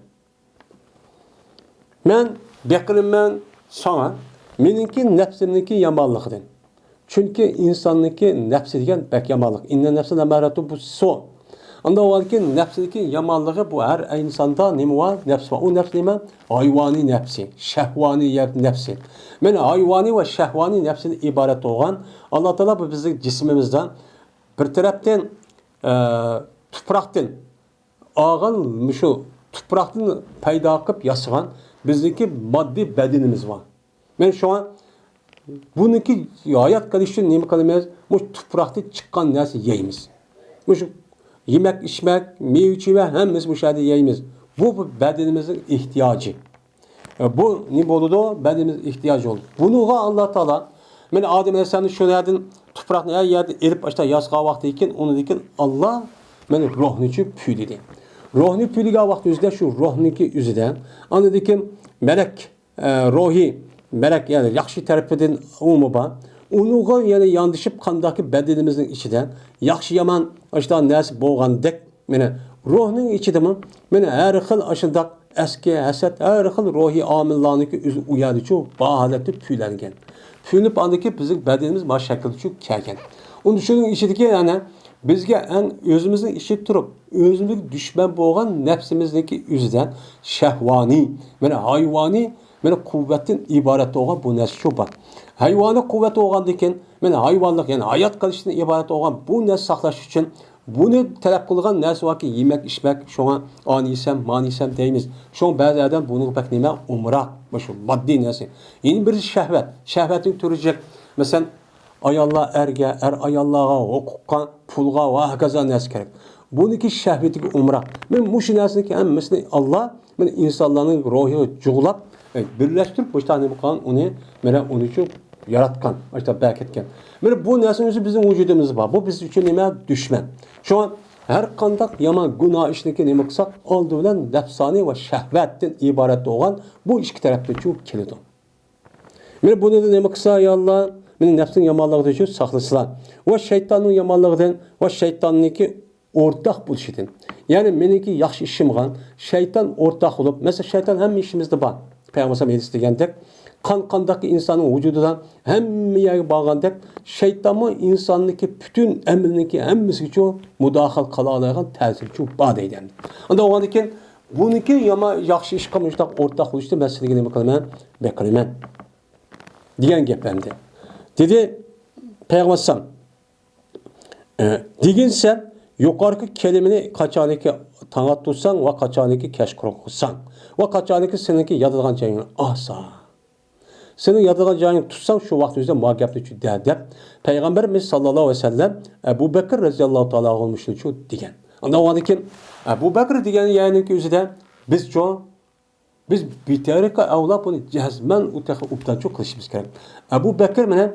مەن بېقىنىمەن ساڭا، مېنىڭكى نەپسىمنىڭكى يامانلىقىدىن. چۈنكى ئىنساننىڭكى نەپسى دېگەن بەك يامانلىق. ئىننە نەفسە لەممارەتۇ بىسسۇ. ئاندىن بولغاندىكىن نەپسىدىكى يامانلىقى بۇ ھەر ئىنساندا نېمە بار؟ نەپس بار. ئۇ نەپس نېمە؟ ھايۋانىي نەپسى، شەھۋانىي يە-، نەپسى. مانا ھايۋانىي ۋە شەھۋانىي نەپسىدىن ئىبارەت بولغان، ئاللا تائالا بۇ بىزنىڭ جىسمىمىزدا بىر تەرەپتىن، ئە، تۇپراقتىن ئالغان مۇشۇ تۇپراقتىن پەيدا قىلىپ ياسىغان بىزنىڭكى ماددىي بەدىنىمىز بار. مانا شۇڭا بۇنىڭكى ھايات قېلىش ئۈچۈن نېمە قىلىمىز؟ مۇشۇ تۇپراقتىن چىققان نەرسە يەيمىز. مۇشۇ يېمەك، ئىچمەك، مېۋە-چېۋە ھەممىسى مۇشۇ يەردە يەيمىز. بۇ، بۇ بەدىنىمىزنىڭ ئېھتىياجى. بۇ نېمە بولىدۇ؟ بەدىنىمىز ئېھتىياج بولىدۇ. بۇنىڭغا ئاللا تائالا، مانا ئادەم ئەلەيھىسسالامنى شۇ يەردىن، تۇپراقنى ھەر يەردىن ئېلىپ، ئاشۇنداق ياسىغان ۋاقتىدىن كېيىن، ئۇنىڭدىن كېيىن ئاللا مانا روھنىچۇ پۈۋلىدى. روھنى پۈۋلىگەن ۋاقتى ئۆزىدە، شۇ روھنىڭكى ئۆزىدە، ئاندىن كېيىن مەلەك، ئە، روھى مەلەك، يەنى ياخشى تەرىپىدىن ئۇمۇ بار. ئۇنىڭغا يەنە ياندىشىپ، قانداقكى بەدىنىمىزنىڭ ئىچىدە ياخشى-يامان ئاشۇنداق نەرسە بولغاندەك، مانا روھنىڭ ئىچىدىمۇ مانا ھەر خىل ئاشۇنداق ئەسكى، ھەسەت، ھەر خىل روھىي ئامىللارنىڭكى ئۆزى ئۇ يەردىچۇ بار ھالەتتە پۈۋلەنگەن. پۈۋلىنىپ ئاندىكى بىزنىڭ بەدىنىمىز مانا شەكىلدىچۇ كەلگەن. ئۇندا شۇنىڭ ئىچىدىكى يەنە بىزگە ئەڭ ئۆزىمىزنىڭ ئىچىدە تۇرۇپ، ئۆزىمىزگە دۈشمەن بولغان نەپسىمىزنىڭكى ئۆزىدە شەھۋانىي، مانا ھايۋانىي، مانا قۇۋۋەتتىن ئىبارەت بولغان بۇ نەرسە شۇ بار. ھايۋانىي قۇۋۋەت بولغاندىن كېيىن، مانا ھايۋانلىق، يەنى ھايات قېلىشتىن ئىبارەت بولغان بۇ نەرسە ساقلاش ئۈچۈن بۇنى تەلەپ قىلغان نەرسە باركى، يېمەك، ئىچمەك، شۇڭا ئانى يېسەم، مانى يېسەم دەيمىز. شۇڭا بەزى ئادەم بۇنىڭغا بەك نېمە، ئومراق، مۇشۇ ماددىي نەرسە. يەنە بىرسى شەھۋەت. شەھۋەتنىڭ تۈرى جىق. مەسىلەن، ئاياللار ئەرگە، ئەر ئاياللارغا، ھوقۇققا، پۇلغا ۋە ھاكازا نەرسە كېرەك. بۇنىڭكى شەھۋىتىگە ئۇمراق. مەن مۇشۇ نەرسىنىڭكى ھەممىسىنى ئاللا، مەن ئىنسانلارنىڭ روھىغا جۇغلاپ، ئە، بىرلەشتۈرۈپ، مۇشۇنداق نېمە قىلغان، ئۇنى، مانا، ئۇنى شۇ ياراتقان، مۇشۇنداق بەركەتكەن. مانا بۇ نەرسىنىڭ ئۆزى بىزنىڭ ۋۇجۇدىمىزدا بار. بۇ بىز ئۈچۈن نېمە؟ دۈشمەن. شۇڭا ھەر قانداق يامان گۇناھ ئىشنىكى نېمە قىلساق، ئالدى بىلەن نەپسانىي ۋە شەھۋەتتىن ئىبارەت بولغان بۇ ئىككى تەرەپتىن چىقىپ كېلىدۇ. مانا بۇنى نېمە قىلسا، يا ئاللا، مېنى نەپسىنىڭ يامانلىقىدىن شۇ ساقلىسىلا. ۋە شەيتاننىڭ يامانلىقىدىن ۋە شەيتاننىڭكى ئورتاق بولۇشىدىن. يەنى مېنىڭكى ياخشى ئىشىمغا شەيتان ئورتاق بولۇپ، مەسىلەن، شەيتان ھەممە ئىشىمىزدا بار. پەيغەمبەر ھەدىس دېگەندەك، قان قانداقكى ئىنساننىڭ ۋۇجۇدىدا ھەممە يەرگە بارغاندەك، شەيتانمۇ ئىنساننىڭكى پۈتۈن ئەمىلىنىڭكى ھەممىسىگىچۇ مۇداخىلە قىلالايدىغان تەسىرىچۇ بار دەيدۇ ئەمدى. ئاندىن ئۇنىڭدىن كېيىن بۇنىڭكى يامان، ياخشى ئىشقا مۇشۇنداق ئورتاق بولۇشتا مەن سىلىگە نېمە قىلىمەن؟ بەكرىمەن. دېگەن گەپ ئەمدى. دېدى پەيغەمبەر ئەلەيھىسسالام، ئە، دېگىن سەن يۇقىرىقى كەلىمىنى قاچانكى تاڭ ئاتتۇرساڭ ۋە قاچانكى كەچقۇرۇن قىلساڭ ۋە قاچانكى سېنىڭكى ياتىدىغان جايىڭنى ئالسا، سېنىڭ ياتىدىغان جايىڭنى تۇتساڭ، شۇ ۋاقىت ئۆزىدە ما گەپنى شۇ دە، دەپ پەيغەمبەرىمىز ساللاللاھۇ ئەلەيھى ۋەسەللەم ئەبۇ بەكىر رەزىياللاھۇ تائالا ئەنھۇغا مۇشۇنى شۇ دېگەن. ئاندىن ئۇنىڭدىن كېيىن ئەبۇ بەكىر دېگەن يەرنىڭكى ئۆزىدە بىزچۇ بىز بىتەرىقە ئەۋلا بۇنى جەزمەن ئۇ تېخى ئوبدانچۇ قىلىشىمىز كېرەك. ئەبۇ بەكىر مەنە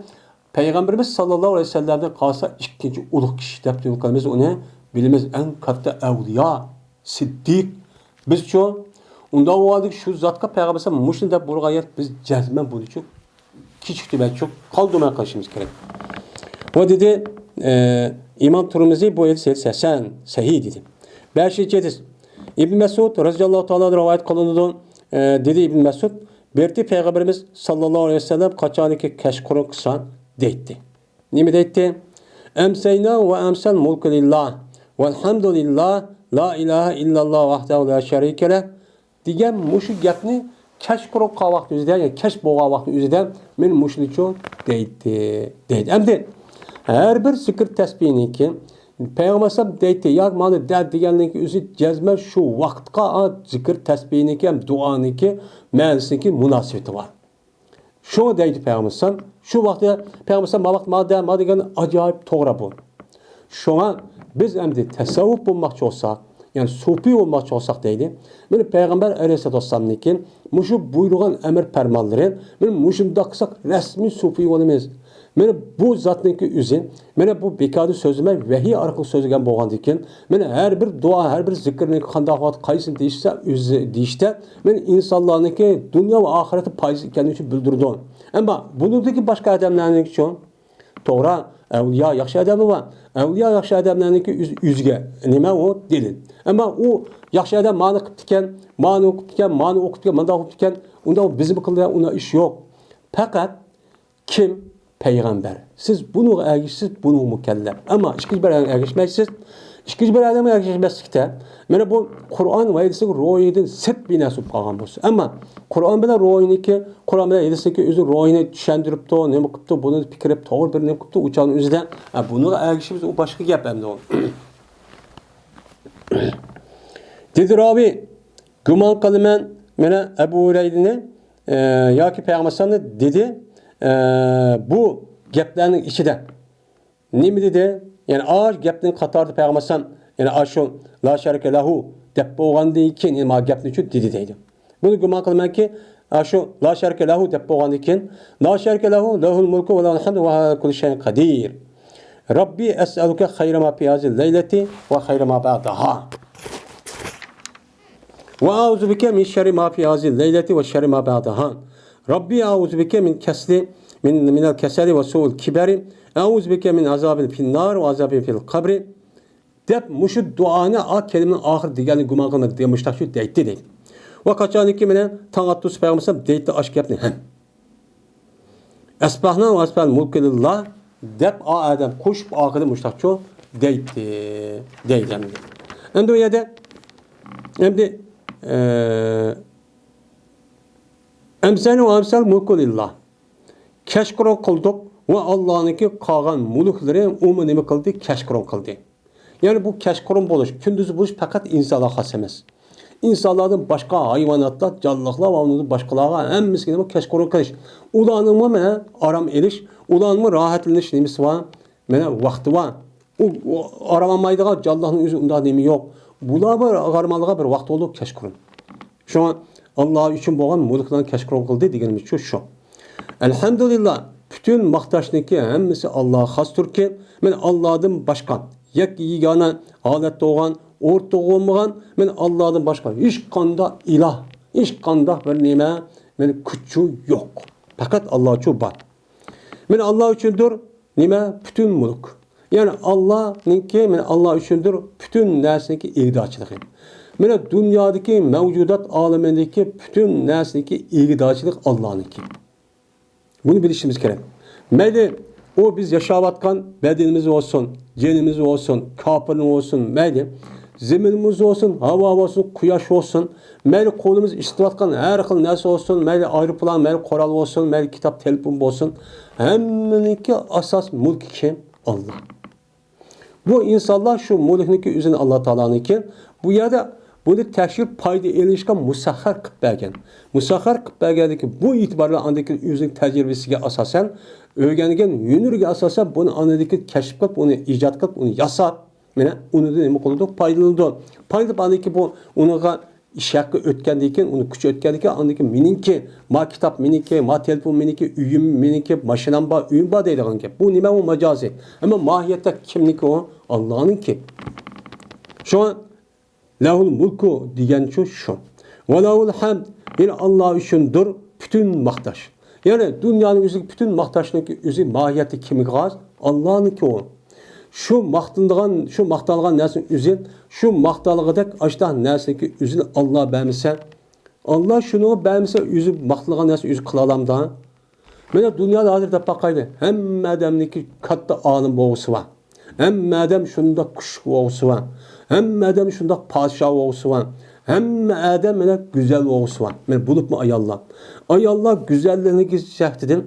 پەيغەمبىرىمىز ساللاللاھۇ ئەلەيھى ۋەسەللەمدىن قالسا ئىككىنچى ئۇلۇغ كىشى دەپ نېمە قىلىمىز ئۇنى؟ بىلىمىز، ئەڭ كاتتا ئەۋلىيا، سىددىق. بىزچۇ؟ ئۇنداق بولغاندىكىن شۇ زاتقا پەيغەمبەر مۇشۇنى دەپ بۇيرۇغان يەر بىز جەزمەن بۇنى چۇ كېچىكتۈرمەي چۇ قالدۇرماي قىلىشىمىز كېرەك. ۋە دېدى، ئە، ئىمام تۇرمىزى بۇ ھەدىس ھەسەن، سەھىھ دېدى. بەشىنچى ھەدىس. ئىبن مەسئۇد رەزىياللاھۇ تائالا ئەنھۇدىن رىۋايەت قىلىنىدۇ. ئە، دېدى ئىبن مەسئۇد، بىر پەيغەمبىرىمىز ساللاللاھۇ ئەلەيھى ۋەسەللەم قاچانكى كەچقۇرۇن قىلسا دەيتتى. نېمە دەيتتى؟ ئەمسەينا ۋە ئەمسەل مۇلكۇ لىللاھ، ۋەلھەمدۇلىللاھ، لا ئىلاھە ئىللاللاھ ۋەھدەھۇ لا شەرىكە لەھ، دېگەن مۇشۇ گەپنى كەچقۇرۇن قىلغان ۋاقىتنىڭ ئۆزىدە، يەنى كەچ بولغان ۋاقىتنىڭ ئۆزىدە مەن مۇشۇنىچۇ دەيتتى، دەيدۇ. ئەمدى ھەر بىر زىكىر تەسبىھنىڭكى پەيغەمبەر ئەلەيھىسسالام دەيتتى، ياكى مانا دە دېگەننىڭكى ئۆزى جەزمەن شۇ ۋاقىتقا زىكىر تەسبىھنىڭكى ھەم دۇئانىڭكى مەنىسىنىڭكى مۇناسىۋىتى بار. شۇڭا دەيدۇ پەيغەمبەر ئەلەيھىسسالام، شۇ ۋاقىتتا پەيغەمبەر ئەلەيھىسسالام ماۋاقىت مادە ما دېگەن ئاجايىپ توغرا بۇ. شۇڭا بىز ئەمدى تەسەۋۋۇپ بولماقچى بولساق، يەنى سۇپى بولماقچى بولساق دەيدۇ. مانا پەيغەمبەر ئەلەيھىسسالاتۇ ۋەسسالامنىڭكى مۇشۇ بۇيرۇغان ئەمر پەرمانلىرى، مانا مۇشۇنداق قىلساق رەسمىي سۇپى بولىمىز. مانا بۇ زاتنىڭكى ئۆزى، مانا بۇ بىكاردا سۆزلىمەي، ۋەھىي ئارقىلىق سۆزلىگەن بولغاندىكىن، مانا ھەر بىر دۇئا، ھەر بىر زىكىرنى قانداق ۋاقىت قايسىنى دېيىشسە، ئۆزى دېيىشتە، مانا ئىنسانلارنىڭكى دۇنيا ۋە ئاخىرەتتە پايدىسى ئىكەنلىكىنى بىلدۈرىدۇ. ئەمما بۇنىڭدىكى باشقا ئادەملەرنىڭكىچۇ؟ توغرا، ئەۋلىيا ياخشى ئادەملەر بار. ئەۋلىيا ياخشى ئادەملەرنىڭكى ئۆز-، ئۆزىگە نېمە ئۇ دېلىل. ئەمما ئۇ ياخشى ئادەم مانى قىپتىكەن، مانى ئوقۇپتىكەن، مانى ئوقۇپتىكەن، مانداق ئوقۇپتىكەن، ئۇنداق بىزمۇ قىلدى، ئۇنداق ئىش يوق. پەقەت كىم؟ پەيغەمبەر. سىز بۇنىڭغا ئەگىشىسىز، بۇنىڭغا مۇكەللەپ. ئەمما ئىككىنچى بىر ئادەمگە ئەگىشمەيسىز. ئىككىنچى بىر ئادەمگە ئەگىشمەسلىكتە، مانا بۇ قۇرئان ۋە ھەدىسنىڭ روھىدىن سىرت بىر نەرسە بولۇپ قالغان بولسا. ئەمما قۇرئان بىلەن روھىنىڭكى، قۇرئان بىلەن ھەدىسنىڭكى ئۆزى روھىنى چۈشەندۈرۈپتۇ، نېمە قىپتۇ، بۇنى پىكىر قىلىپ توغرا بىر نېمە قىپتۇ، ئۇ چاغنىڭ ئۆزىدە، ئە، بۇنىڭغا ئەگىشىمىز، ئۇ باشقا گەپ ئەمدى ئۇ. دېدى راۋى، گۇمان قىلىمەن، مانا ئەبۇ ھۇرەيرىنى، ئە، ياكى پەيغەمبەر ئەلەيھىسسالامنى دېدى، ئە، بۇ گەپلەرنىڭ ئىچىدە. نېمە دېدى؟ يەنى ئاشۇ گەپنىڭ قاتارىدا پەيغەمبەر ئەلەيھىسسالام، يەنى ئاشۇ لا شەرىكە لەھۇ دەپ بولغاندىن كېيىن، يەنى مانا گەپنى شۇ دېدى دەيدۇ. بۇنى گۇمان قىلىمەنكى، ئاشۇ لا شەرىكە لەھۇ دەپ بولغاندىن كېيىن، لا شەرىكە لەھۇ، لەھۇل مۇلكۇ ۋە لەھۇل ھەمدۇ ۋە ھۇۋە ئەلا كۇللى شەيئىن قەدىر. رەببى ئەسئەلۇكە خەيرە ما فى ھازىھىل لەيلەتى ۋە خەيرە ما بەئدەھا. ۋە ئەئۇزۇ بىكە مىن شەررى ما فى ھازىھىل لەيلەتى ۋە شەررى ما بەئدەھا. رەببى ئەئۇزۇ بىكە مىن كەسلى، مىن، مىنەل كەسەلى ۋە سۇئىل كىبەرى. ئەئۇزۇ بىكە مىن ئازابىن فىننار ۋە ئازابىن فىل قەبرى. دەپ مۇشۇ دۇئانى ئا كەلىمىنىڭ ئاخىرى دېگەننى گۇمان قىلماي دېگەن مۇشتاق شۇ دەيتتى دەيدۇ. ۋە قاچانكى مانا تاڭ ئاتتۇرسا پەيغەمبەر ئەلەيھىسسالام دەيتتى ئاش گەپنى ھەم. ئەسبەھنا ۋە ئەسبەھەل مۇلكۇ لىللا دەپ ئا ئادەم قوشۇپ ئاخىرىدا مۇشتاقچۇ دەيتتى، دەيدۇ ئەمدى. ئەمدى ئۇ يەردە ئەمدى، ئە، ئەمسەينا ۋە ئەمسەل مۇلكۇ لىللا. كەچقۇرۇن قىلدۇق ۋە ئاللانىڭكى قالغان مۈلۈكلىرى ئۇمۇ نېمە قىلدى؟ كەچقۇرۇن قىلدى. يەنى بۇ كەچقۇرۇن بولۇش، كۈندۈز بولۇش پەقەت ئىنسانلارغا خاس ئەمەس. ئىنسانلاردىن باشقا ھايۋاناتلار، جانلىقلار ۋە ئۇنىڭدىن باشقىلارغا ھەممىسىگە نېمە كەچقۇرۇن قىلىش. ئۇلارنىڭمۇ مانا ئارام ئېلىش، ئۇلارنىڭمۇ راھەتلىنىش نېمىسى بار؟ مانا ۋاقتى بار. ئۇ، ئۇ ئارام ئالمايدىغان جانلىقنىڭ ئۆزى ئۇنداق نېمە يوق. بۇلار بىر ئارام ئالىدىغان بىر ۋاقتى بولىدۇ كەچقۇرۇن. شۇڭا ئاللا ئۈچۈن بولغان مۈلۈكلەرنى كەچقۇرۇن قىلدى دېگىنىمىزچۇ شۇ. ئەلھەمدۇلىللا، پۈتۈن ماختاشنىڭكى ھەممىسى ئاللاغا خاستۇركى، مانا ئاللادىن باشقا يەككە يېگانە ھالەتتە بولغان، ئورتىغا بولمىغان، مانا ئاللادىن باشقا ھېچقانداق ئىلاھ، ھېچقانداق بىر نېمە، مانا كۈچچۇ يوق. پەقەت ئاللاچۇ بار. مانا ئاللا ئۈچۈندۇر نېمە؟ پۈتۈن مۈلۈك. يەنى ئاللانىڭكى، مانا ئاللا ئۈچۈندۇر پۈتۈن نەرسىنىڭكى ئىگىدارچىلىقى. مانا دۇنيادىكى مەۋجۇدات ئالىمىدىكى پۈتۈن نەرسىنىڭكى ئىگىدارچىلىق ئاللانىڭكى. بۇنى بىلىشىمىز كېرەك. مەيلى ئۇ بىز ياشاۋاتقان بەدىنىمىز بولسۇن، جېنىمىز بولسۇن، كاپىرنىڭ بولسۇن، مەيلى زېمىنىمىز بولسۇن، ھاۋا بولسۇن، قۇياش بولسۇن، مەيلى قولىمىز ئىشلىتىۋاتقان ھەر خىل نەرسە بولسۇن، مەيلى ئايروپىلان، مەيلى قورال بولسۇن، مەيلى كىتاب، تېلېفون بولسۇن، ھەممىنىڭكى ئاساس مۈلكى كىم؟ ئاللا. بۇ ئىنسانلار شۇ مۈلۈكنىڭكى ئۆزىنى ئاللا تائالانىڭكى. بۇ يەردە بۇنى تەكشۈرۈپ پايدا ئېلىشقا مۇسەخخەر قىلىپ بەرگەن. مۇسەخخەر قىلىپ بەرگەندىكى بۇ ئېتىبار بىلەن ئاندىكى ئۆزىنىڭ تەجرىبىسىگە ئاساسەن، ئۆگەنگەن ھۈنىرىگە ئاساسەن بۇنى ئاندىكى كەشىپ قىلىپ، ئۇنى ئىجاد قىلىپ، ئۇنى ياساپ، مانا ئۇنىڭدىن نېمە قىلىدۇ؟ پايدىلىنىدۇ. پايدىلىنىپ ئاندىكى بۇ ئۇنىڭغا ئىش ھەققى ئۆتكەندىن كېيىن، ئۇنىڭ كۈچى ئۆتكەندىن كېيىن، ئاندىن كېيىن مېنىڭكى، ما كىتاب مېنىڭكى، ما تېلېفون مېنىڭكى، ئۆيۈم مېنىڭكى، ماشىنام بار، ئۆيۈم بار دەيدىغان گەپ. بۇ نېمە؟ ئۇ ماجازى. ئەمما ماھىيەتتە كىمنىڭكى ئۇ؟ ئاللانىڭكى. شۇڭا لەھۇل مۇلكۇ دېگەنچۇ شۇ. ۋەلەھۇل ھەمد، يەنى ئاللا ئۈچۈندۇر پۈتۈن ماختاش. يەنى دۇنيانىڭ ئۆزىدىكى پۈتۈن ماختاشنىڭكى ئۆزى ماھىيەتتە كىمگە خاس؟ ئاللانىڭكى ئۇ. شۇ ماختىنىدىغان، شۇ ماختالغان نەرسىنىڭ ئۆزى، شۇ ماختالغۇدەك ئاشتاق نەرسىنىڭكى ئۆزىنى ئاللا بەرمىسە، ئاللا شۇنىڭغا بەرمىسە، ئۆزى ماختىلىغان نەرسىنى ئۆزى قىلالامدا؟ مانا دۇنيادا ھازىر دەپ باقايلى، ھەممە ئادەمنىڭكى كاتتا ئالىم بولغۇسى بار. ھەممە ئادەم شۇنداق كۈچلۈك بولغۇسى بار. ھەممە ئادەم شۇنداق پادىشاھ بولغۇسى بار. ھەممە ئادەم مانا گۈزەل بولغۇسى بار. مانا بولۇپمۇ ئاياللار. ئاياللار گۈزەللىكى جەھىتىدىن،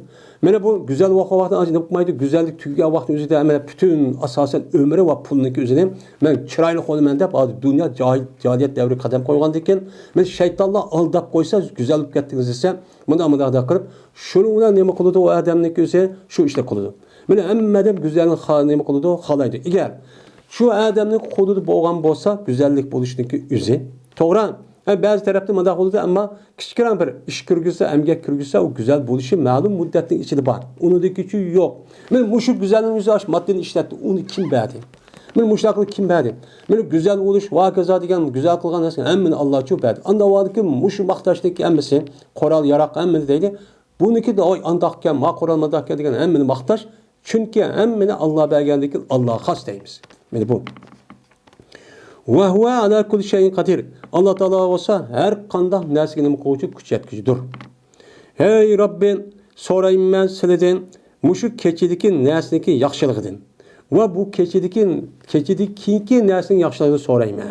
مانا بۇ گۈزەل بولغان ۋاقتىدا ئاجىنىپ قويمايدۇ. گۈزەللىك تۈگىگەن ۋاقىتنىڭ ئۆزىدە مانا پۈتۈن ئاساسەن ئۆمرى ۋە پۇلنىڭكى ئۆزىنى مەن چىرايلىق بولىمەن دەپ، ھازىر دۇنيا جاھىل، جاھىلىيەت دەۋرىگە قەدەم قويغاندىن كېيىن، مانا شەيتانلار ئالداپ قويسا، گۈزەل بولۇپ كەتتىڭىز دېسە، مۇنداق، مۇنداق، مۇنداق قىلىپ، شۇنىڭ بىلەن نېمە قىلىدۇ ئۇ ئادەمنىڭكى ئۆزى؟ شۇ ئىشنى قىلىدۇ. مانا ھەممە ئادەم گۈزەلنى خا-، نېمە قىلىدۇ؟ خالايدۇ. ئەگەر شۇ ئادەمنىڭ قولىدا بولغان بولسا، گۈزەللىك بولۇشنىڭكى ئۆزى. توغرا. ھە، بەزى تەرەپتە مۇنداق بولىدۇ، ئەمما كىچىكرەك بىر ئىش كىرگۈزسە، ئەمگەك كىرگۈزسە، ئۇ گۈزەل بولۇشى مەلۇم مۇددەتنىڭ ئىچىدە بار. ئۇنىڭدىن كېيىن يوق. مانا مۇشۇ گۈزەلنىڭ ئۆزى ئاشۇ ماددىنى ئىشلەتتى. ئۇنى كىم بەردى؟ مانا مۇشۇنداق قىلىپ كىم بەردى؟ مانا گۈزەل بولۇش ۋە ھاكازا دېگەن گۈزەل قىلغان نەرسىنى ھەممىنى ئاللاچۇ بەردى. ئاندىن ئاۋۋالدىكى مۇشۇ ماختاشنىڭكى ھەممىسى، قورال ياراق ھەممىنى دەيدۇ. بۇنىڭكى دە، ۋاي ئانداقكەن، ما قورال مانداقكەن دېگەن ھەممىنى ماختاش. چۈنكى ھەممىنى ئاللا بەرگەندىكىن ئاللاغا خاس دەيمىز. مانا بۇ. ۋە ھۇۋە ئالا كۇللى شەيئىن قەدىر. ئاللا تائالا بولسا ھەر قانداق نەرسىگە نېمە قىلغۇچى؟ كۈچ يەتكۈچىدۇر. ھەي رەببى، سورايمەن مەن سىلىدىن مۇشۇ كېچىدىكى نەرسىنىڭكى ياخشىلىقىدىن ۋە بۇ كېچىدىكى، كېچىدىن كېيىنكى نەرسىنىڭ ياخشىلىقىنى سورايمەن.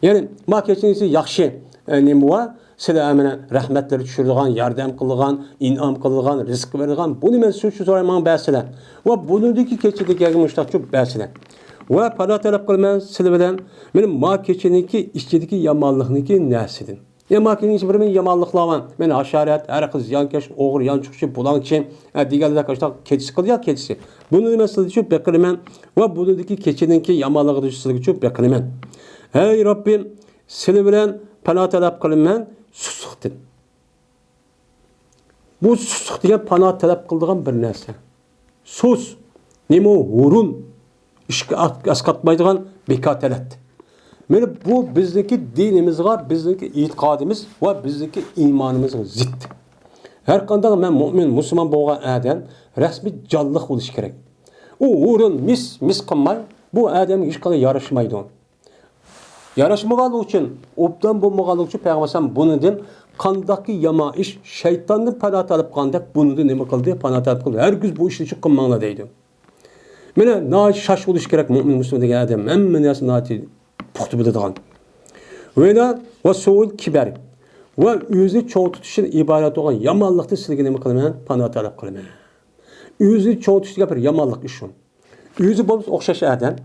يەنى ما كېچىنىڭ ياخشى، ئە، نېمە بار؟ سىلەر مانا رەھمەتلەر چۈشۈرىدىغان، ياردەم قىلىدىغان، ئىنئام قىلىدىغان، رىزىق بېرىدىغان، بۇنى مەن سىلەردىن سورايمەن، بەرسىلەر. ۋە بۇنىڭدىكى كېچىدىكى مۇشتاقچۇ بەرسىلەر. ۋە پانا تەلەپ قىلىمەن سىلەر بىلەن، مانا ما كېچىنىڭكى ئىچىدىكى يامانلىقنىڭكى نەرسىدىن. يا ما كېچىنىڭ بىر يامانلىقلار بار. مانا ھاشارات، ھەر خىل زىيانكەش، ئوغرى، يانچۇقچى، بۇلاڭچى، ئە، دېگەنلەر ئاشۇنداق كېچىسى قىلىدۇ يا كېچىسى. بۇنى مەن سىلەردىن بېقىنىمەن ۋە بۇنىڭدىكى كېچىنىڭكى يامانلىقىدىن سىلەرگە بېقىنىمەن. ھەي رەببىم، سىلەر بىلەن پانا تەلەپ قىلىمەن سۇسلۇقتىن. بۇ سۇسلۇق دېگەن پانا تەلەپ قىلىدىغان بىر نەرسە. سۇس، نېمە ئۇ؟ ھۇرۇن، ئىشقا ئەسقاتمايدىغان بىكاتەلەت. مانا بۇ بىزنىڭكى دىنىمىزغا، بىزنىڭكى ئېتىقادىمىز ۋە بىزنىڭكى ئىمانىمىزغا زىت. ھەر قانداق مەن مۇئمىن، مۇسۇلمان بولغان ئادەم رەسمىي جانلىق بولۇشى كېرەك. ئۇ ھۇرۇن مىس، مىس قىلماي، بۇ ئادەمگە ھېچقانداق ياراشمايدۇ. ياراشمىغانلىقى ئۈچۈن، ئوبدان بولمىغانلىقى ئۈچۈن پەيغەمبەر ئەلەيھىسسالام بۇنىڭدىن قانداقكى يامان ئىش، شەيتاندىن پانا تەلەپ قىلغاندەك بۇنىڭدىن نېمە قىلدى؟ پانا تەلەپ قىلدى. ھەرگىز بۇ ئىشنى قىلماڭلار دەيدۇ. مانا ناھايىتى شاش بولۇش كېرەك مۇئمىن مۇسۇلمان دېگەن ئادەم. ھەممە نەرسىنى ناھايىتى پۇختا بىلىدىغان. ۋە ۋە سۇئۇل كىبەر. ۋە ئۆزىنى چوڭ تۇتۇشتىن ئىبارەت بولغان يامانلىقتىن سىلەرگە نېمە قىلىمەن؟ پانا تەلەپ قىلىمەن. ئۆزىنى چوڭ تۇتۇش دېگەن بىر يامانلىق ئىش ئۇ. ئۆزى بولمىسا ئوخشاش ئادەم.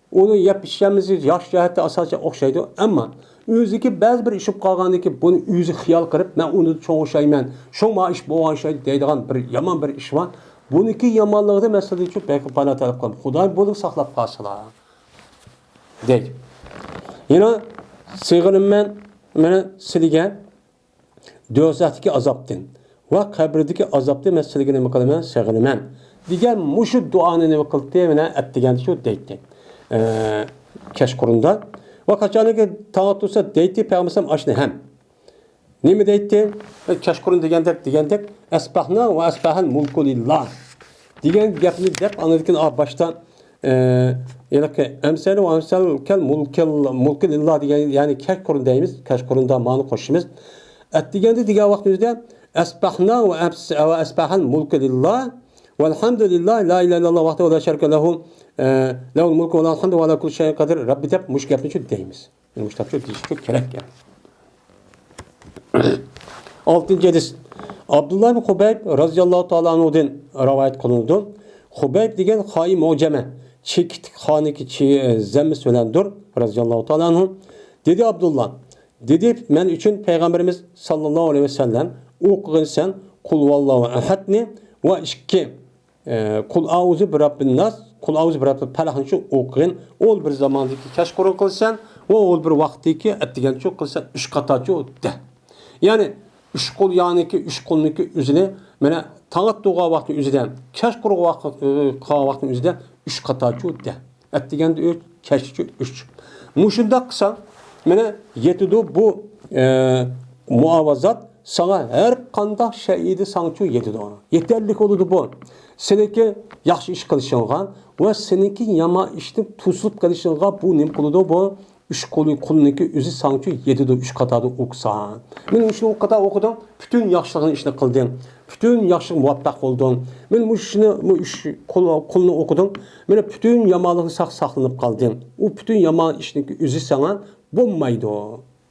ئۇنىڭ يەپ ئىچىشەممىسى ياخشى جەھەتتە ئاساسەن ئوخشايدۇ. ئەمما ئۆزىكى بەزى بىر ئىش بولۇپ قالغاندىن كېيىن بۇنى ئۆزى خىيال قىلىپ، مەن ئۇنىڭدىن چوڭ ئوخشايمەن، شۇڭا ما ئىش بولغان ئوخشايدۇ دەيدىغان بىر يامان بىر ئىش بار. بۇنىڭكى يامانلىقىدىن مەن سىلەردىن شۇ پەرقى پانا تەلەپ قىلىمەن. خۇدايىم بۇنىڭدىن ساقلاپ قالسىلا. دەيدۇ. يەنە سېغىنىمەن مانا سىلىگە دوزاختىكى ئازابتىن ۋە قەبرىدىكى ئازابتىن مەن سىلىگە نېمە قىلىمەن؟ سېغىنىمەن. دېگەن مۇشۇ دۇئانى نېمە قىلدى؟ مانا ئەتىگەندە شۇ دەيتتى. ئە، كەچقۇرۇندا. ۋە قاچانكى تاڭ ئاتتۇرسا دەيتتى پەيغەمبەر ئاشۇنى ھەم. نېمە دەيتتى؟ كەچقۇرۇن دېگەندەك، دېگەندەك، ئەسبەھنا ۋە ئەسبەھەل مۇلكۇ لىللا دېگەن گەپنى دەپ، ئاندىن كېيىن، ئا، باشتا، ئە، ھېلىقى ئەمسەينا ۋە ئەمسەل كەل مۇلكىل، مۇلكۇ لىللا دېگەن، يەنى كەچقۇرۇن دەيمىز، كەچقۇرۇندا مانى قوشىمىز. ئەتىگەندە دېگەن ۋاقتىمىزدا، ئەسبەھنا ۋە ئەس-، ۋە ئەسبەھەل مۇلكۇ لىللا، ۋەلھەمدۇ لىللا، لا ئىلاھە ئىللاللا ۋەھدەھۇ لا شەرىكە لەھۇ، ئە، لەھۇل مۇلكۇ ۋەلھەمدۇ ۋە ئەلا كۇللى شەيئىن قەدىر، رەببى دەپ مۇشۇ گەپنى شۇ دەيمىز. مۇشۇنداق شۇ دېيىشكە كېرەك گەپ. ئالتىنچى ھەدىس. ئابدۇللا ئىبن خۇبەيب رازىياللاھۇ تائالا ئەنھۇدىن رىۋايەت قىلىنىدۇ. خۇبەيب دېگەن خائى مۇئجەمە، چېكىتلىك خانىكى چى-، زەممىسى بىلەندۇر، رازىياللاھۇ تائالا ئەنھۇ. دېدى ئابدۇللا، دېدى، مەن ئۈچۈن پەيغەمبىرىمىز ساللاللاھۇ ئەلەيھى ۋەسەللەم ئوقۇغىنسەن قۇل ھۇۋاللاھۇ ئەھەدنى ۋە ئىككى ئە، قۇل ئەئۇزۇ بىرەببىن ناس، قۇل ئەئۇزۇ بىرەببىل پەلەقنى شۇ ئوقۇغىن. ئول بىر زاماندىكى كەچقۇرۇن قىلسەن، ۋە ئول بىر ۋاقىتتىكى ئەتىگەنچۇ قىلسەن، ئۈچ قاتا چۇ دە. يەنى، ئۈچ قۇل يانىكى، ئۈچ قۇلنىكى ئۆزىنى، مانا، تاڭ ئاتتۇرغان ۋاقتى ئۆزىدە، كەچقۇرۇن ۋاقىت، قىلغان ۋاقتىنى ئۆزىدە، ئۈچ قاتا چۇ دە. ئەتىگەندە ئۈچ، كەچتىچۇ ئۈچ. مۇشۇنداق قىلساڭ، مانا يېتىدۇ بۇ، ئە، مۇئاۋازات ساڭا ھەر قانداق شەيئىدە ساڭىچۇ يېتىدۇ. يېتەرلىك بولىدۇ بۇ. سېنىڭكى ياخشى ئىش قىلىشىڭغا ۋە سېنىڭكى يامان ئىشتىن توسۇلۇپ قېلىشىڭغا بۇ نېمە قىلىدۇ بۇ؟ ئۈچ قۇل، قۇلنىڭكى ئۆزى ساڭىچۇ يېتىدۇ، ئۈچ قاتاردا ئوقۇساڭ. مانا ئۈچ قاتار ئوقۇدۇڭ، پۈتۈن ياخشىلىقنى ئىشنى قىلدىڭ. پۈتۈن ياخشىلىق مۇۋەپپەق بولدۇڭ. مانا مۇشۇنى، بۇ ئۈچ قۇل، قۇلنى ئوقۇدۇڭ. مانا پۈتۈن يامانلىقتىن ساق، ساقلىنىپ قالدىڭ. ئۇ پۈتۈن يامان ئىشنىڭكى ئۆزى ساڭا بولمايدۇ،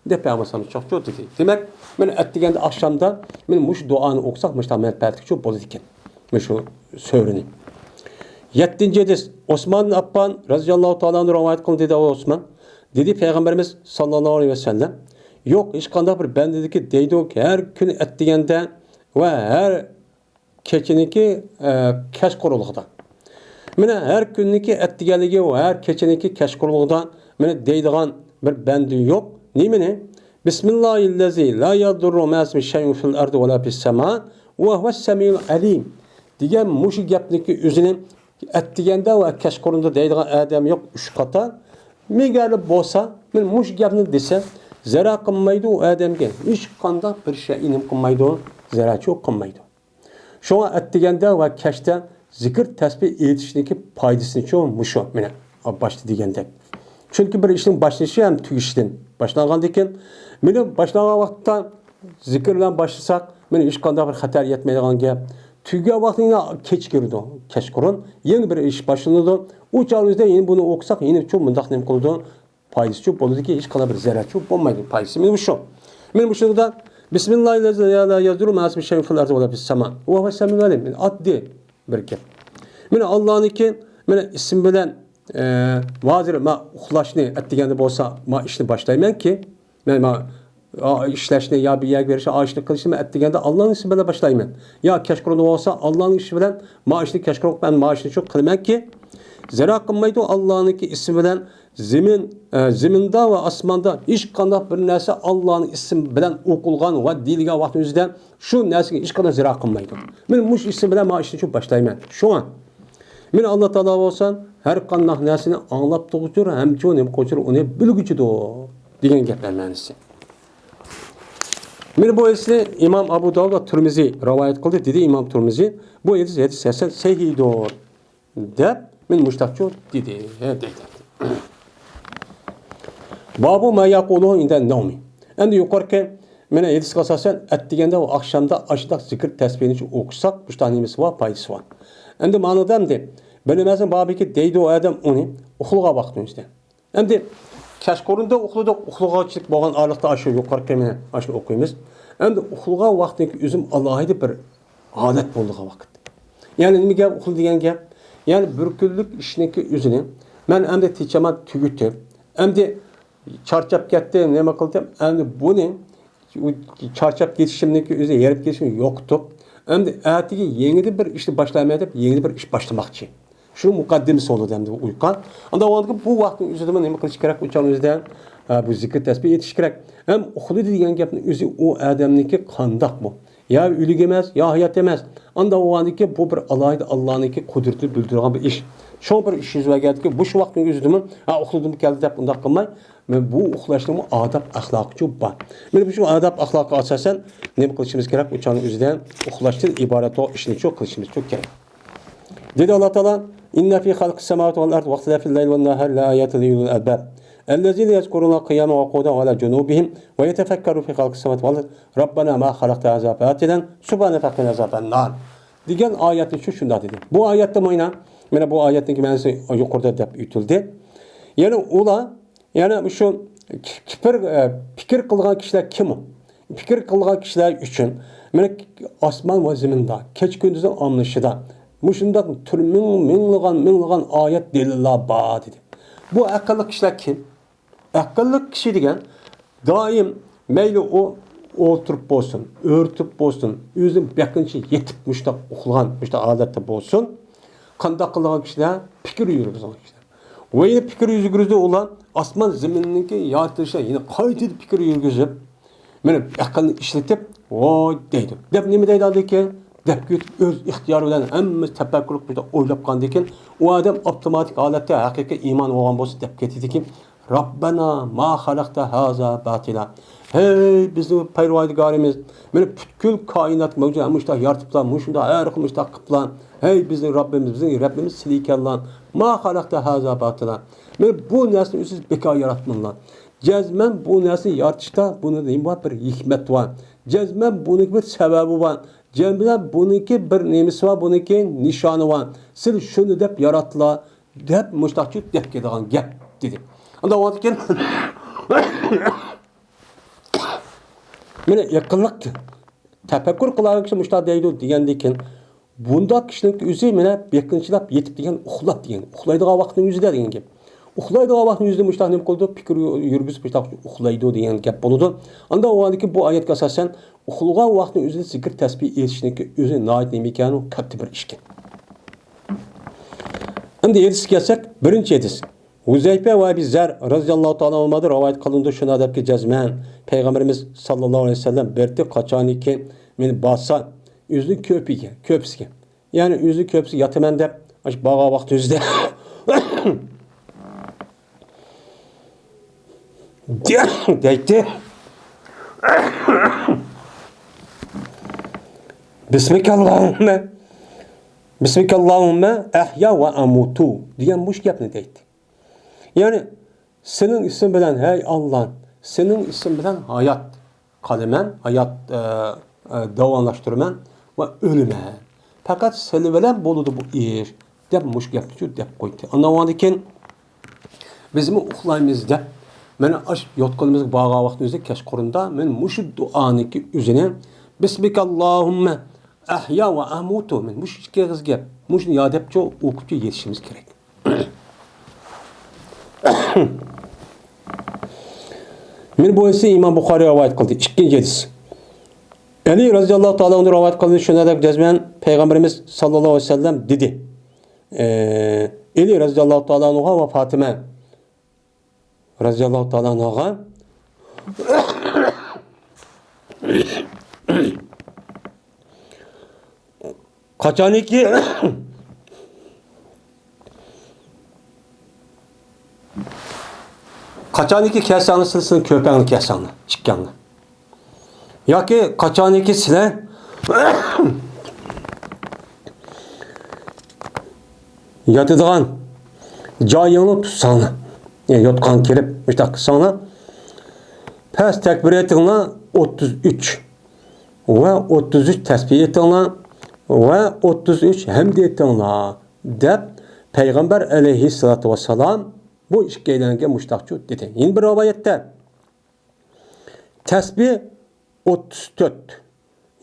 دەپ پەيغەمبەر ئەلەيھىسسالام چوقچۇ دېدى. دېمەك، مانا ئەتىگەندە، ئاخشامدا مانا مۇشۇ دۇئانى ئوقۇساق، مۇشۇنداق مەنپەئەتلىكچۇ بولىدىكەن. مۇشۇ سۈرىنى. يەتتىنچى ھەدىس. ئوسمان ئەپپان رازىياللاھۇ تائالا ئەنھۇ رىۋايەت قىلدى، دېدى ئوسمان. دېدى پەيغەمبىرىمىز ساللاللاھۇ ئەلەيھى ۋەسەللەم، يوق، ھېچقانداق بىر بەندىدىكى دەيدۇ، ھەر كۈنى ئەتىگەندە ۋە ھەر كېچىنىڭكى، ئە، كەچقۇرۇنلۇقىدا. مانا ھەر كۈننىڭكى ئەتىگەنلىكى ۋە ھەر كېچىنىڭكى كەچقۇرۇنلۇقىدا مانا دەيدىغان بىر بەندە يوق. نېمىنى؟ بىسمىللاھىللەزى لا يەزۇررۇ مەئەسمى شەيئۇن فىل ئەرزى ۋە لا فىس سەما ۋە ھۇۋەس سەمىئۇل ئەلىم دېگەن مۇشۇ گەپنىڭكى ئۆزىنى ئەتىگەندە ۋە كەچقۇرۇندا دەيدىغان ئادەم يوق، ئۈچ قاتا. مېگەر بولسا، مانا مۇشۇ گەپنى دېسە، زەرەر قىلمايدۇ ئۇ ئادەمگە. ھېچقانداق بىر شەيئى نېمە قىلمايدۇ؟ زەرەرچۇ قىلمايدۇ. شۇڭا ئەتىگەندە ۋە كەچتە زىكىر تەسبىھ ئېيتىشنىڭكى پايدىسىچۇ مۇشۇ، مانا، باشتا دېگەندەك. چۈنكى بىر ئىشنىڭ باشلىنىشى ھەم تۈگىشىدىن باشلانغاندىكىن، مانا باشلانغان ۋاقىتتا زىكىر بىلەن باشلىساق، مانا ھېچقانداق بىر خەتەر يەتمەيدىغان گەپ. تۈگىگەن ۋاقتىدا كەچ كىرىدۇ، كەچقۇرۇن يېڭى بىر ئىش باشلىنىدۇ. ئۇ چاغىمىزدا يەنە بۇنى ئوقۇساق، يەنە شۇ مۇنداق نېمە قىلىدۇ؟ پايدىسىچۇ بولىدۇكى، ھېچقانداق بىر زەرەرچۇ بولمايدۇ. پايدىسى مانا شۇ. مانا مۇشۇنىڭدا بىسمىللاھىللەزى لا يەزۇررۇ مەئەسمى شەيئۇن فىل ئەرزى ۋە لا فىس سەما ۋە ھۇۋەس سەمىئۇل ئەلىم. ئاددىي بىر گەپ. مانا ئاللانىڭكى، مانا ئىسمى بىلەن، ئە، ھازىر ما ئۇخلاشنى ئەتىگەندە بولسا ما ئىشنى باشلايمەنكى، مەن ما، ئا، ئىشلەشنى يا بىر يەرگە بېرىشنى، ئا ئىشنى قىلىشنى مەن ئەتىگەندە ئاللانىڭ ئىسمى بىلەن باشلايمەن. يا كەچقۇرۇن بولسا ئاللانىڭ ئىشى بىلەن ما ئىشنى كەچقۇرۇن مەن ما ئىشنى شۇ قىلىمەنكى، زەرەر قىلمايدۇ ئاللانىڭكى ئىسمى بىلەن زېمىن، ئە، زېمىندا ۋە ئاسماندا ھېچقانداق بىر نەرسە ئاللانىڭ ئىسمى بىلەن ئوقۇلغان ۋە دېيىلگەن ۋاقىتنىڭ ئۆزىدە شۇ نەرسىگە ھېچقانداق زەرەر قىلمايدۇ. مەن مۇشۇ ئىسىم بىلەن مانا ئىشنى شۇ باشلايمەن. شۇڭا مەن ئاللا تائالا بولسا ھەر قانداق نەرسىنى ئاڭلاپ تۇرغۇچىدۇر، ھەمچۇ نېمە قىلغۇچىدۇر، ئۇنى بىلگۈچىدۇر دېگەن گەپلەر مەنىسى. مانا بۇ ھەدىسنى ئىمام ئەبۇ داۋۇد ۋە تۇرمىزى رىۋايەت قىلدى، دېدى ئىمام تۇرمىزى. بۇ ھەدىس، ھەدىس ھەسەن سەھىھدۇر. دەپ، مەن مۇشتاقچۇ دېدى، دەيدۇ. بابۇ ما يەقۇلۇھۇ ئىندە نەۋمى. ئەمدى يۇقىرىقى مانا ھەدىسكە ئاساسەن، ئەتىگەندە ۋە ئاخشامدا ئاشۇنداق زىكىر تەسبىھنى ئوقۇساق، مۇشتاق نېمىسى بار، پايدىسى بار. ئەمدى مانىدا ئەمدى بىر نېمەسىنى بابىكى دەيدۇ ئادەم ئۇنى ئۇخلىغان ۋاقتىمىزدا. ئەمدى كەچقۇرۇندا ئۇخلىدۇق، ئۇخلىغۇچىلىك بولغان ئارىلىقتا ئاشۇ يۇقىرىقى مانا ئاشۇنى ئوقۇيمىز. ئەمدى ئۇخلىغان ۋاقتىدىكى ئۆزۈم ئالاھىدە بىر ھالەت بولىدىغان ۋاقىت. يەنى نېمە گەپ، ئۇخلا دېگەن گەپ؟ يەنى بىر كۈنلۈك ئىشنىڭكى ئۆزىنى مەن ئەمدى تېچەمان تۈگىتىپ، ئەمدى چارچاپ كەتتىم، نېمە قىلدىم؟ ئەمدى بۇنى، چارچاپ كېتىشىمنىڭكى ئۆزى، ھېرىپ كېتىشىمنى يوقىتىپ، ئەمدى ئەتىگە يېڭىدىن بىر ئىشنى باشلايمەن دەپ، يېڭىدىن بىر ئىش باشلىماقچى. شۇنىڭ مۇقەددىمىسى بولىدۇ ئەمدى بۇ ئۇيقۇ. ئاندىن بۇ ۋاقىتنىڭ ئۆزىدىمۇ نېمە قىلىش كېرەك؟ ئۇ چاغنىڭ ئۆزىدە، ئە، بۇ زىكىر تەسبىھ ئېيتىش كېرەك. ھەم ئۇخلىدى دېگەن گەپنىڭ ئۆزى ئۇ ئادەمنىڭكى قانداقمۇ؟ يا ئۆلۈك ئەمەس، يا ھايات ئەمەس. ئانداق بولغاندىكىن بۇ بىر ئالاھىدە ئاللانىڭكى قۇدرىتىنى بىلدۈرىدىغان بىر ئىش. شۇڭا بىر ئىش يۈز بەرگەندىكىن، مۇشۇ ۋاقىتنىڭ ئۆزىدىمۇ، ھە، ئۇخلىدىمۇ كەلدى دەپ ئۇنداق قىلماي، مانا بۇ ئۇخلاشنىڭمۇ ئاداب ئەخلاقىچۇ بار. مانا بۇ شۇ ئاداب ئەخلاققا ئاساسەن نېمە قىلىشىمىز كېرەك؟ ئۇ چاغنىڭ ئۆزىدە ئۇخلاشتىن ئىبارەت بولغان ئىشنىچۇ قىلىشىمىزچۇ كېرەك. دېدى ئاللا تائالا، إن في خلق السماوات والأرض واختلاف الليل والنهار لآيات لأولي الألباب الذين يذكرون الله قياما وقعودا وعلى جنوبهم ويتفكرون في خلق السماوات والأرض ربنا ما خلقت هذا باطلا سبحانك فقنا عذاب النار دېگەن ئايەتنى شۇ شۇنداق دېدى. بۇ ئايەتتە مانا، مانا بۇ ئايەتنىڭ مەنىسى يۇقىرىدا دەپ ئۆتۈلدى. يەنى ئۇلار، يەنى شۇ كىپىر، ئە، پىكىر قىلغان كىشىلەر كىم ئۇ؟ پىكىر قىلغان كىشىلەر ئۈچۈن، مانا، ئاسمان ۋە زېمىندا، كېچە كۈندۈزنىڭ ئالمىشىدا مۇشۇنداق تۈر مىڭ، مىڭلىغان، مىڭلىغان ئايەت دەلىللار بار دېدى. بۇ ئەقىللىق كىشىلەر كىم؟ ئەقىللىق كىشى دېگەن دائىم مەيلى ئۇ ئولتۇرۇپ بولسۇن، ئۆرتۈپ بولسۇن، ئۆزىنى بەكرىنچە يېتىپ مۇشۇنداق ئۇخلىغان، مۇشۇنداق ھالەتتە بولسۇن، قانداق قىلىدىغان كىشىلەر؟ پىكىر يۈرگۈزىدىغان كىشىلەر. ۋە يەنە پىكىر يۈرگۈزدى ئۇلار، ئاسمان زېمىننىڭكى يارىتىلىشىدا يەنە قايتىدىن پىكىر يۈرگۈزۈپ، مانا ئەقىلنى ئىشلىتىپ، ۋاي دەيدۇ. دەپ نېمە دەيدۇ ئاندىن كېيىن؟ دەپ كېتىپ، ئۆز ئىختىيارى بىلەن ھەممىسى تەپەككۇر قىلىپ ئويلاپ قالغاندىن كېيىن، ئۇ ئادەم ئاپتوماتىك ھالەتتە ھەقىقىي ئىمان بولغان بولسا دەپ كېتىدىكى، ربنا ما خلقت هذا باطلا. ھەي بىزنىڭ پەرۋەردىگارىمىز، مانا پۈتكۈل كائىنات مەۋجۇدات مۇشۇنداق يارىتىپلا، مۇشۇنداق ھەر خىل مۇشۇنداق قىپلا. ھەي بىزنىڭ رەببىمىز، بىزنىڭ رەببىمىز سىلى ئىكەنلا. ما خلقت هذا باطلا. مانا بۇ نەرسىنى ئۆزىڭىز بىكار ياراتمىدىلا. جەزمەن بۇ نەرسىنى يارىتىشتا بۇنىڭدا نېمە بار؟ بىر ھېكمەت بار. جەزمەن بۇنىڭ بىر سەۋەبى بار. جەزمەن بۇنىڭكى بىر نېمىسى بار، بۇنىڭكى نىشانى بار. سىلى شۇنى دەپ ياراتتىلا، دەپ مۇشتاقچۇ دەپ كېتىدىغان گەپ دېدى. ئاندىن كېيىن مانا ئەقىللىق تەپەككۇر قىلغان كىشى مۇشتاق دەيدۇ دېگەندىن كېيىن، بۇنداق كىشىنىڭ ئۆزى مانا بەكرىنچىلەپ يېتىپ دېگەن ئۇخلاپ دېگەن، ئۇخلايدىغان ۋاقىتنىڭ ئۆزىدە دېگەن گەپ. ئۇخلايدىغان ۋاقىتنىڭ ئۆزىدە مۇشتاق نېمە قىلىدۇ؟ پىكىر يۈرگۈزۈپ مۇشتاق ئۇخلايدۇ دېگەن گەپ بولىدۇ. ئاندىن ئۇ ئاندىكى بۇ ئايەتكە ئاساسەن ئۇخلىغان ۋاقىتنىڭ ئۆزىدە زىكىر تەسبىھ ئېيتىشنىڭكى ئۆزى ناھايىتى نېمە ئىكەن؟ ئۇ كاتتا بىر ئىشكەن. ئەمدى ھەدىسكە كەلسەك، بىرىنچى ھەدىس. ھۇزەيپە ۋە ئەبى زەر رەزىياللاھۇ تائالا ئانھۇمادىن رىۋايەت قىلىنىدۇ، شۇنىڭ دەپكى جەزمەن پەيغەمبىرىمىز ساللاللاھۇ ئەلەيھى ۋەسەللەم بىر قاچانكى مېنى باسا، ئۆزىنىڭ كۆپىگە، كۆپىسىگە، يەنى ئۆزىنىڭ كۆپىسىگە ياتىمەن دەپ، ئاشۇ بارغان ۋاقتىمىزدا دەيتتى. بىسمىكاللاھۇممە، بىسمىكاللاھۇممە ئەھيا ۋە ئەمۇتۇ دېگەن مۇشۇ گەپنى دەيتتى. يەنى سېنىڭ ئىسمىڭ بىلەن، ھەي ئاللا، سېنىڭ ئىسمىڭ بىلەن ھايات قالىمەن، ھايات، ئە، ئە، داۋاملاشتۇرىمەن ۋە ئۆلىمەن. پەقەت سېنىڭ بىلەن بولىدۇ بۇ ئىش، دەپ مۇشۇ گەپنىچۇ دەپ قويدى. ئاندىن كېيىن بىزمۇ ئۇخلايمىز دەپ، مانا ئاشۇ يوتقىنىمىزغا بارغان ۋاقتىمىزدا كەچقۇرۇندا مەن مۇشۇ دۇئانىڭكى ئۆزىنى، بىسمىكاللاھۇممە ئەھيا ۋە ئەمۇتۇ، مەن مۇشۇ ئىككى ئېغىز گەپ، مۇشۇنى يا دەپچۇ ئوقۇپچۇ يېتىشىمىز كېرەك. مانا بۇ ھەدىسنى ئىمام بۇخارىي رىۋايەت قىلدى. ئىككىنچى ھەدىس. ئەلى رەزىياللاھۇ تائالا ئانھۇ رىۋايەت قىلدى، شۇنىڭدەك جەزمەن پەيغەمبىرىمىز ساللاللاھۇ ئەلەيھى ۋەسەللەم دېدى. ئە، ئەلى رەزىياللاھۇ تائالا ئانھۇغا ۋە فاتىمە رەزىياللاھۇ تائالا ئانھاغا قاچانكى، قاچانكى كەلسەڭلار، سىلەر سىلەرنىڭ كۆپەڭلار كەلسەڭلار، ئىككىڭلار. ياكى قاچانكى سىلەر ياتىدىغان جايىڭلار تۇتساڭلار، يا يوتقان كىرىپ مۇشۇنداق قىلساڭلار، پەس تەكبىر ئېيتىڭلار ئوتتۇز ئۈچ ۋە ئوتتۇز ئۈچ تەسبىھ ئېيتىڭلار ۋە ئوتتۇز ئۈچ ھەمد ئېيتىڭلار، دەپ پەيغەمبەر ئەلەيھىسسالاتۇ ۋەسسالام بۇ ئىككىيلەنگە مۇشۇنداقچۇ دېدى. يەنە بىر رىۋايەتتە، تەسبىھ ئوتتۇز تۆت.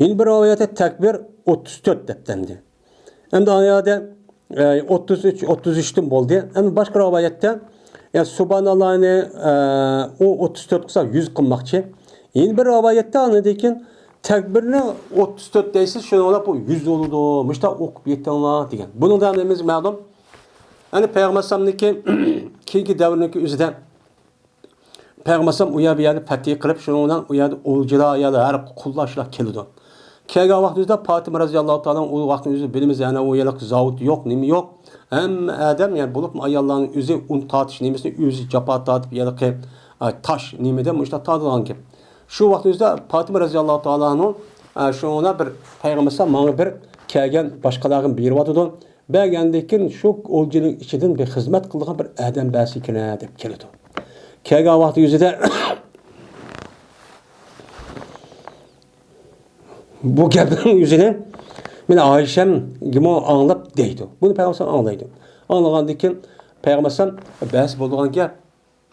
يەنە بىر رىۋايەتتە تەكبىر ئوتتۇز تۆت دەپتەمدى. ئەمدى ئايادا، ئە، ئوتتۇز ئۈچ، ئوتتۇز ئۈچتىن بولدى. ئەمدى باشقا رىۋايەتتە، ئە، سۇبھاناللاھنى، ئە، ئۇ ئوتتۇز تۆت قىلسا يۈز قىلماقچى. يەنە بىر رىۋايەتتە ئاندىن كېيىن تەكبىرنى ئوتتۇز تۆت دەيسىز، شۇنىڭ بىلەن بۇ يۈز بولىدۇ. مۇشۇنداق ئوقۇپ يېتىڭلار دېگەن. بۇنىڭدا ھەممىمىزگە مەلۇم. يەنى پەيغەمبەر ئەلەيھىسسالامنىڭكى كېيىنكى دەۋرنىڭكى ئۆزىدە پەيغەمبەر ئەلەيھىسسالام ئۇ يەر بۇ يەرنى پەتھى قىلىپ، شۇنىڭ بىلەن ئۇ يەردە ئولجىلار، يا ھەر قۇللار شۇلار كېلىدۇ. كەلگەن ۋاقتىمىزدا پاتىمە رەزىياللاھۇ تائالا ئۇ ۋاقىتنى ئۆزى بىلىمىز، يەنى ئۇ يەرلىك زاۋۇت يوق، نېمە يوق. ھەممە ئادەم، يەنى بولۇپمۇ ئاياللارنىڭ ئۆزى ئۇن تارتىش نېمىسىنى ئۆزى جاپا تارتىپ، يەرلىكى، ئە، تاش نېمىدە مۇشۇنداق تارتىدىغان گەپ. شۇ ۋاقىتنىڭ ئۆزىدە پاتىمە رەزىياللاھۇ تائالانىڭ، ئە، شۇنىڭدا بىر پەيغەمبەر ماڭا بىر كەلگەن باشقىلارغا بېرىۋاتىدۇ. بەرگەندىن كېيىن شۇ ئولجىنىڭ ئىچىدىن بىر خىزمەت قىلىدىغان بىر ئادەم بەرسىكىنە دەپ كېلىدۇ. كەلگەن ۋاقتى يۈزىدە بۇ گەپنىڭ يۈزىنى مېنى ئايشەمگىمۇ ئاڭلاپ دەيدۇ. بۇنى پەيغەمبەر ئاڭلايدۇ. ئاڭلىغاندىن كېيىن پەيغەمبەر بەس بولىدىغان گەپ.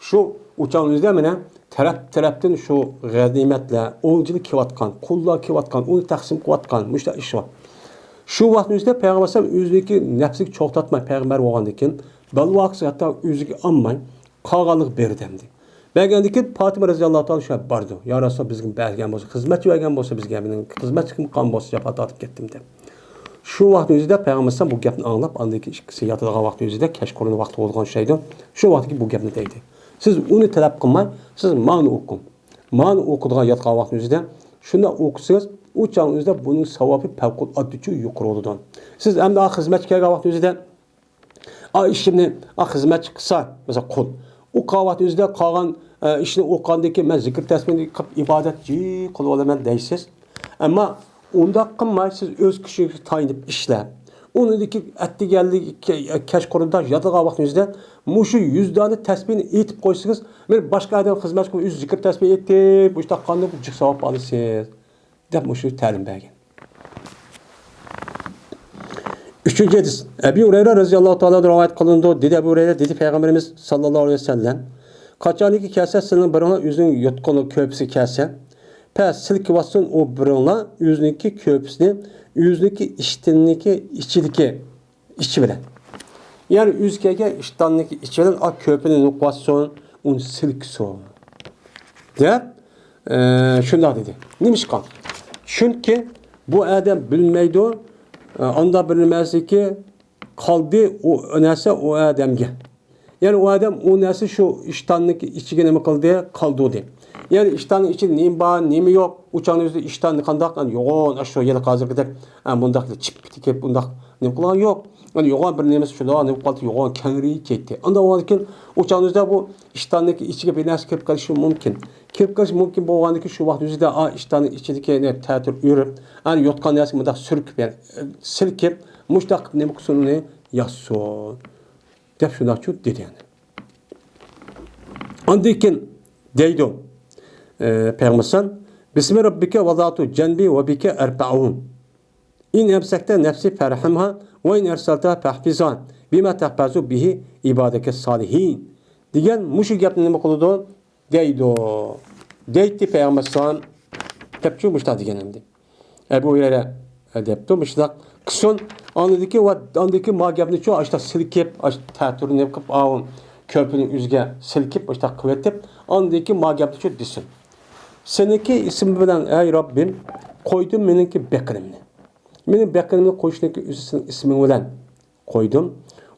شۇ ئۇچاڭ يۈزىدە مانا تەرەپ-تەرەپتىن شۇ غەنىيمەتلەر، ئولجىلار كېلىۋاتقان، قۇللار كېلىۋاتقان، ئۇنى تەقسىم قىلىۋاتقان، مۇشۇنداق ئىش بار. شۇ ۋاقىتنىڭ ئۆزىدە پەيغەمبەر ئەلەيھىسسالام ئۆزىنىڭكى نەپسىگە چوغ تارتماي، پەيغەمبەر بولغاندىن كېيىن، بەلۋاقىسى ھەتتا ئۆزىگە ئالماي، قالغانلىقى بېرىدۇ ئەمدى. بەرگەندىن كېيىن پاتىمە رەزىياللاھۇ تائالا شۇ بارىدۇ. يا رەسۇلاللا، بىزگە بەرگەن بولسا، خىزمەتچى بەرگەن بولسا بىزگە، مېنىڭ خىزمەتچىلىكىم قالغان بولسا، جاپا تارتىپ كەتتىم دەپ. شۇ ۋاقىتنىڭ ئۆزىدە پەيغەمبەر ئەلەيھىسسالام بۇ گەپنى ئاڭلاپ، ئاندىن كېيىن ئىككىسى ياتىدىغان ۋاقتى ئۆزىدە، كەچقۇرۇن ۋاقتى بولغان ئوخشايدۇ. شۇ ۋاقىتتىكى بۇ گەپنى دەيدۇ. سىز ئۇنى تەلەپ قىلماي، سىز مانى ئوقۇڭ. مانى ئوقۇيدىغان ياتقان ۋاقتىنىڭ ئۆزىدە شۇنداق ئوقۇسىڭىز، ئۇ چاغنىڭ ئۆزىدە بۇنىڭ ساۋابى پەۋقۇلئاددىچۇ يۇقىرى بولىدۇ. سىز ئەمدى ئا خىزمەتچى كەلگەن ۋاقتىنىڭ ئۆزىدە، ئا ئىشىمنى، ئا خىزمەتچى قىلسا، مەسىلەن، قۇل. ئۇ قىلغان ۋاقتىنىڭ ئۆزىدە قالغان، ئە، ئىشنى ئوقۇغاندىن كېيىن مەن زىكىر تەسبىھنى قىلىپ ئىبادەت جىق قىلىۋالىمەن دەيسىز. ئەمما ئۇنداق قىلماي، سىز ئۆز كۈچىڭىزگە تايىنىپ ئىشلەپ، ئۇنىڭدىكى ئەتىگەنلىك كەچقۇرۇندا ياتىدىغان ۋاقتىنىڭ ئۆزىدە مۇشۇ يۈز دانە تەسبىھنى ئېيتىپ قويسىڭىز، مېنى باشقا ئادەم خىزمەتچى قىلىپ ئۆزى زىكىر تەسبىھ ئېيتىپ، مۇشۇنداق قىلغاندا جىق ساۋاب ئالىسىز، دەپ مۇشۇ تەلىم بەرگەن. ئۈچىنچى ھەدىس. ئەبۇ ھۇرەيرە رەزىياللاھۇ تائالا رىۋايەت قىلىنىدۇ. دېدى ئەبۇ ھۇرەيرە، دېدى پەيغەمبىرىمىز ساللاللاھۇ ئەلەيھى ۋەسەللەم، قاچانكى كەلسە سىلەرنىڭ بىرىڭلار ئۆزىنىڭ يوتقىنىنىڭ كۆرپىسىگە كەلسە، پەس سىلكىۋاتسۇن ئۇ بىرىڭلار ئۆزىنىڭكى كۆرپىسىنى ئۆزىنىڭكى ئىشتىنىنىڭكى ئىچىدىكى، ئىچى بىلەن. يەنى ئۆزى كەلگەن ئىشتاننىڭكى ئىچى بىلەن ئا كۆرپىنى نوقۇۋاتسۇن، ئۇنى سىلكىسۇن. دەپ، ئە، شۇنداق دېدى. نېمىشقا؟ چۈنكى بۇ ئادەم بىلمەيدۇ، ئە، ئاندا بىر نەرسىكى قالدى، ئۇ نەرسە ئۇ ئادەمگە. يەنى ئۇ ئادەم ئۇ نەرسە شۇ ئىشتاننىڭكى ئىچىگە نېمە قىلدى؟ قالدۇردى. يەنى ئىشتاننىڭ ئىچىدە نېمە بار، نېمە يوق، ئۇ چاغنىڭ ئۆزىدە ئىشتاننى قانداق، يەنى يوغان، ئاشۇ يەنە ھازىرقىدەك، ئە، مۇنداق چىپ كېتىپ، ئۇنداق نېمە قىلغان يوق. يەنى يوغان بىر نېمىسى شۇنداق نېمە قالدى، يوغان كەڭرى كەتتى. ئانداق بولغاندىن كېيىن ئۇ چاغنىڭ ئۆزىدە بۇ ئىشتاننىڭكى ئىچىگە بىر نەرسە كىرىپ قېلىشى مۇمكىن. كىرىپ قېلىشى مۇمكىن بولغاندىن كېيىن شۇ ۋاقىت ئۆزىدە، ئا، ئىشتاننىڭ ئىچىدىكى نە تەتۈر ئۆرۈپ، ئەنە يوتقان نەرسىگە مۇنداق سۈركۈپ، يەنى، ئە، سىلكىپ، مۇشۇنداق قىلىپ نېمە قىلسۇن، ئۇنى يازسۇن. دەپ شۇنداقچۇ دېدى يەنى. ئاندىن كېيىن دەيدۇ، ئە، پەيغەمبەر ئەلەيھىسسالام، بىسمى رەببىكە ۋەزەئتۇ جەنبى ۋە بىكە ئەرفەئۇ. ئىن ئەمسەكتە نەفسى فەرھەمھا ۋە ئىن ئەرسەلتە فەھفىزھا بىما تەھپەزۇ بىھى ئىبادەكە سالىھىن. دېگەن مۇشۇ گەپنى نېمە قىلىدۇ؟ دەيدۇ. دەيتتى پەيغەمبەر ئەلەيھىسسالام. دەپچۇ مۇشۇنداق دېگەن ئەمدى. ئەبۇ ھۇرەيرە، ئە، دەپتۇ، مۇشۇنداق قىلسۇن. ئاندىن كېيىن، ۋە ئاندىن كېيىن ما گەپنى چۇ، ئاشتا سىلكىپ، ئاش تەتۈرنى قىلىپ، ئاۋۇ كۆرپىنى ئۆزىگە سىلكىپ، ئاشتا قىلىۋېتىپ، ئاندىن كېيىن ما گەپنى چۇ دېسۇن. سېنىڭكى ئىسمىڭ بىلەن، ئەي رەببىم، قويدۇم مېنىڭكى بېقىنىمنى. مېنىڭ بېقىنىمنى قويۇشنىڭكى ئۆزى سېنىڭ ئىسمىڭ بىلەن قويدۇم.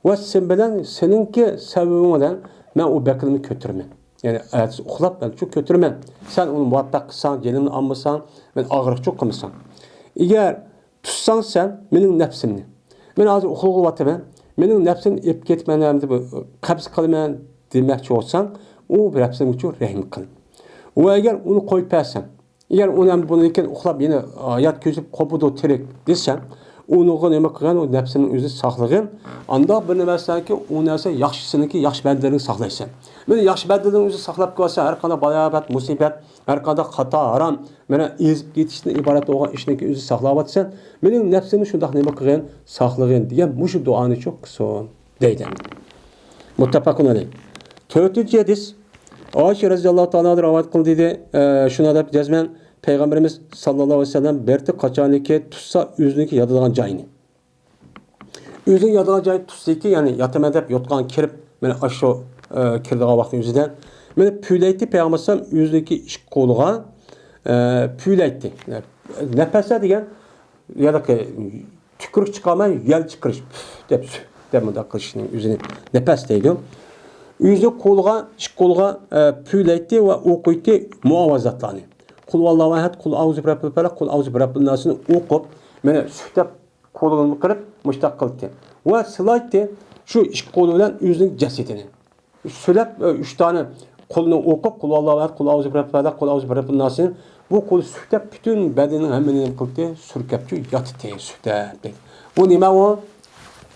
ۋە سەن بىلەن، سېنىڭكى سەۋەبىڭ بىلەن مەن ئۇ بېقىنىمنى كۆتۈرىمەن. يەنى ئەتىسى ئۇخلاپ مەن شۇ كۆتۈرىمەن. سەن ئۇنى مۇۋەپپەق قىلساڭ، جېنىمنى ئالمىساڭ، مەن ئاغرىقچۇ قىلمىساڭ. ئەگەر تۇتساڭ سەن مېنىڭ نەپسىمنى، مەن ھازىر ئۇخلىۋاتىمەن، مېنىڭ نەپسىمنى ئېلىپ كېتىپ مەن ئەمدى بۇ قەبز قىلىمەن دېمەكچى بولساڭ، ئۇ نەپسىمگىچۇ رەھىم قىل. ۋە ئەگەر ئۇنى قويۇپ بەرسەڭ، ئەگەر ئۇنى ئەمدى بۇندىن كېيىن ئۇخلاپ يەنە ھايات كۆرۈپ قوپىدۇ تىرىك دېسەم، ئۇنىڭغا نېمە قىلغىن، ئۇ نەپسىنىڭ ئۆزىنى ساقلىغىن. ئانداق بىر نېمە دېسەڭكى، ئۇ نەرسە ياخشىسىنىڭكى، ياخشى بەندىلىرىنى ساقلايسەن. مېنى ياخشى بەندىلىرىڭ ئۆزى ساقلاپ قالسا، ھەر قانداق بالاپەت، مۇسىبەت، ھەر قانداق خاتا، ھارام، مانا ئېزىپ كېتىشتىن ئىبارەت بولغان ئىشنىڭكى ئۆزى ساقلاۋاتىسەن. مېنىڭ نەپسىمنى شۇنداق نېمە قىلغىن، ساقلىغىن دېگەن مۇشۇ دۇئانى چۇ قىلسۇن دەيدۇ. مۇتتەپەقۇن ئەلەيھ. تۆتىنچى ھەدىس. ئائىشە رەزىياللاھۇ تائالا ئانھا رىۋايەت قىلدى دېدى، ئە، شۇنداق دەپ جەزمەن پەيغەمبىرىمىز ساللاللاھۇ ئەلەيھى ۋەسەللەم بىرتى قاچانكى تۇتسا ئۆزىنىڭكى ياتىدىغان جايىنى. ئۆزىنىڭ ياتىدىغان جايىنى تۇتسىكى، يەنى ياتىمەن دەپ يوتقان كىرىپ، مانا ئاشۇ، ئە، كىرىدىغان ۋاقتىنىڭ ئۆزىدە. مانا پۈۋلەيتتى پەيغەمبەر ئەلەيھىسسالام ئۆزىنىڭكى ئىش قولىغا، ئە، پۈۋلەيتتى. نەپەسە دېگەن يەنى تۈكۈرۈك چىقارماي يەل چىقىرىش، پۇف دەپ، سۈھ دەپ مۇنداق قىلىشنى ئۆزىنى نەپەس دەيدۇ. ئۆزى قولىغا، ئىككى قولىغا، ئە، پۈۋلەيتتى ۋە ئوقۇيتتى مۇئاۋىزاتلارنى. قۇل ھۇۋاللاھۇ ئەھەد، قۇل ئەئۇزۇ بىرەببىل پەلەق، قۇل ئەئۇزۇ بىرەببىن ناسنى ئوقۇپ، مانا سۈھ دەپ قولىنى قىلىپ مۇشتاق قىلدى. ۋە سىلايتتى شۇ ئىككى قولى بىلەن ئۆزىنىڭ جەسىتىنى. سۈلەپ، ئۈچ دانە قولىنى ئوقۇپ، قۇل ھۇۋاللاھۇ ئەھەد، قۇل ئەئۇزۇ بىرەببىل پەلەق، قۇل ئەئۇزۇ بىرەببىن ناسنى بۇ قولى سۈكتەپ پۈتۈن بەدىنىنىڭ ھەممىنى نېمە قىلدى؟ سۈركەپچۇ ياتتى، سۈكتەپ. بۇ نېمە ئۇ؟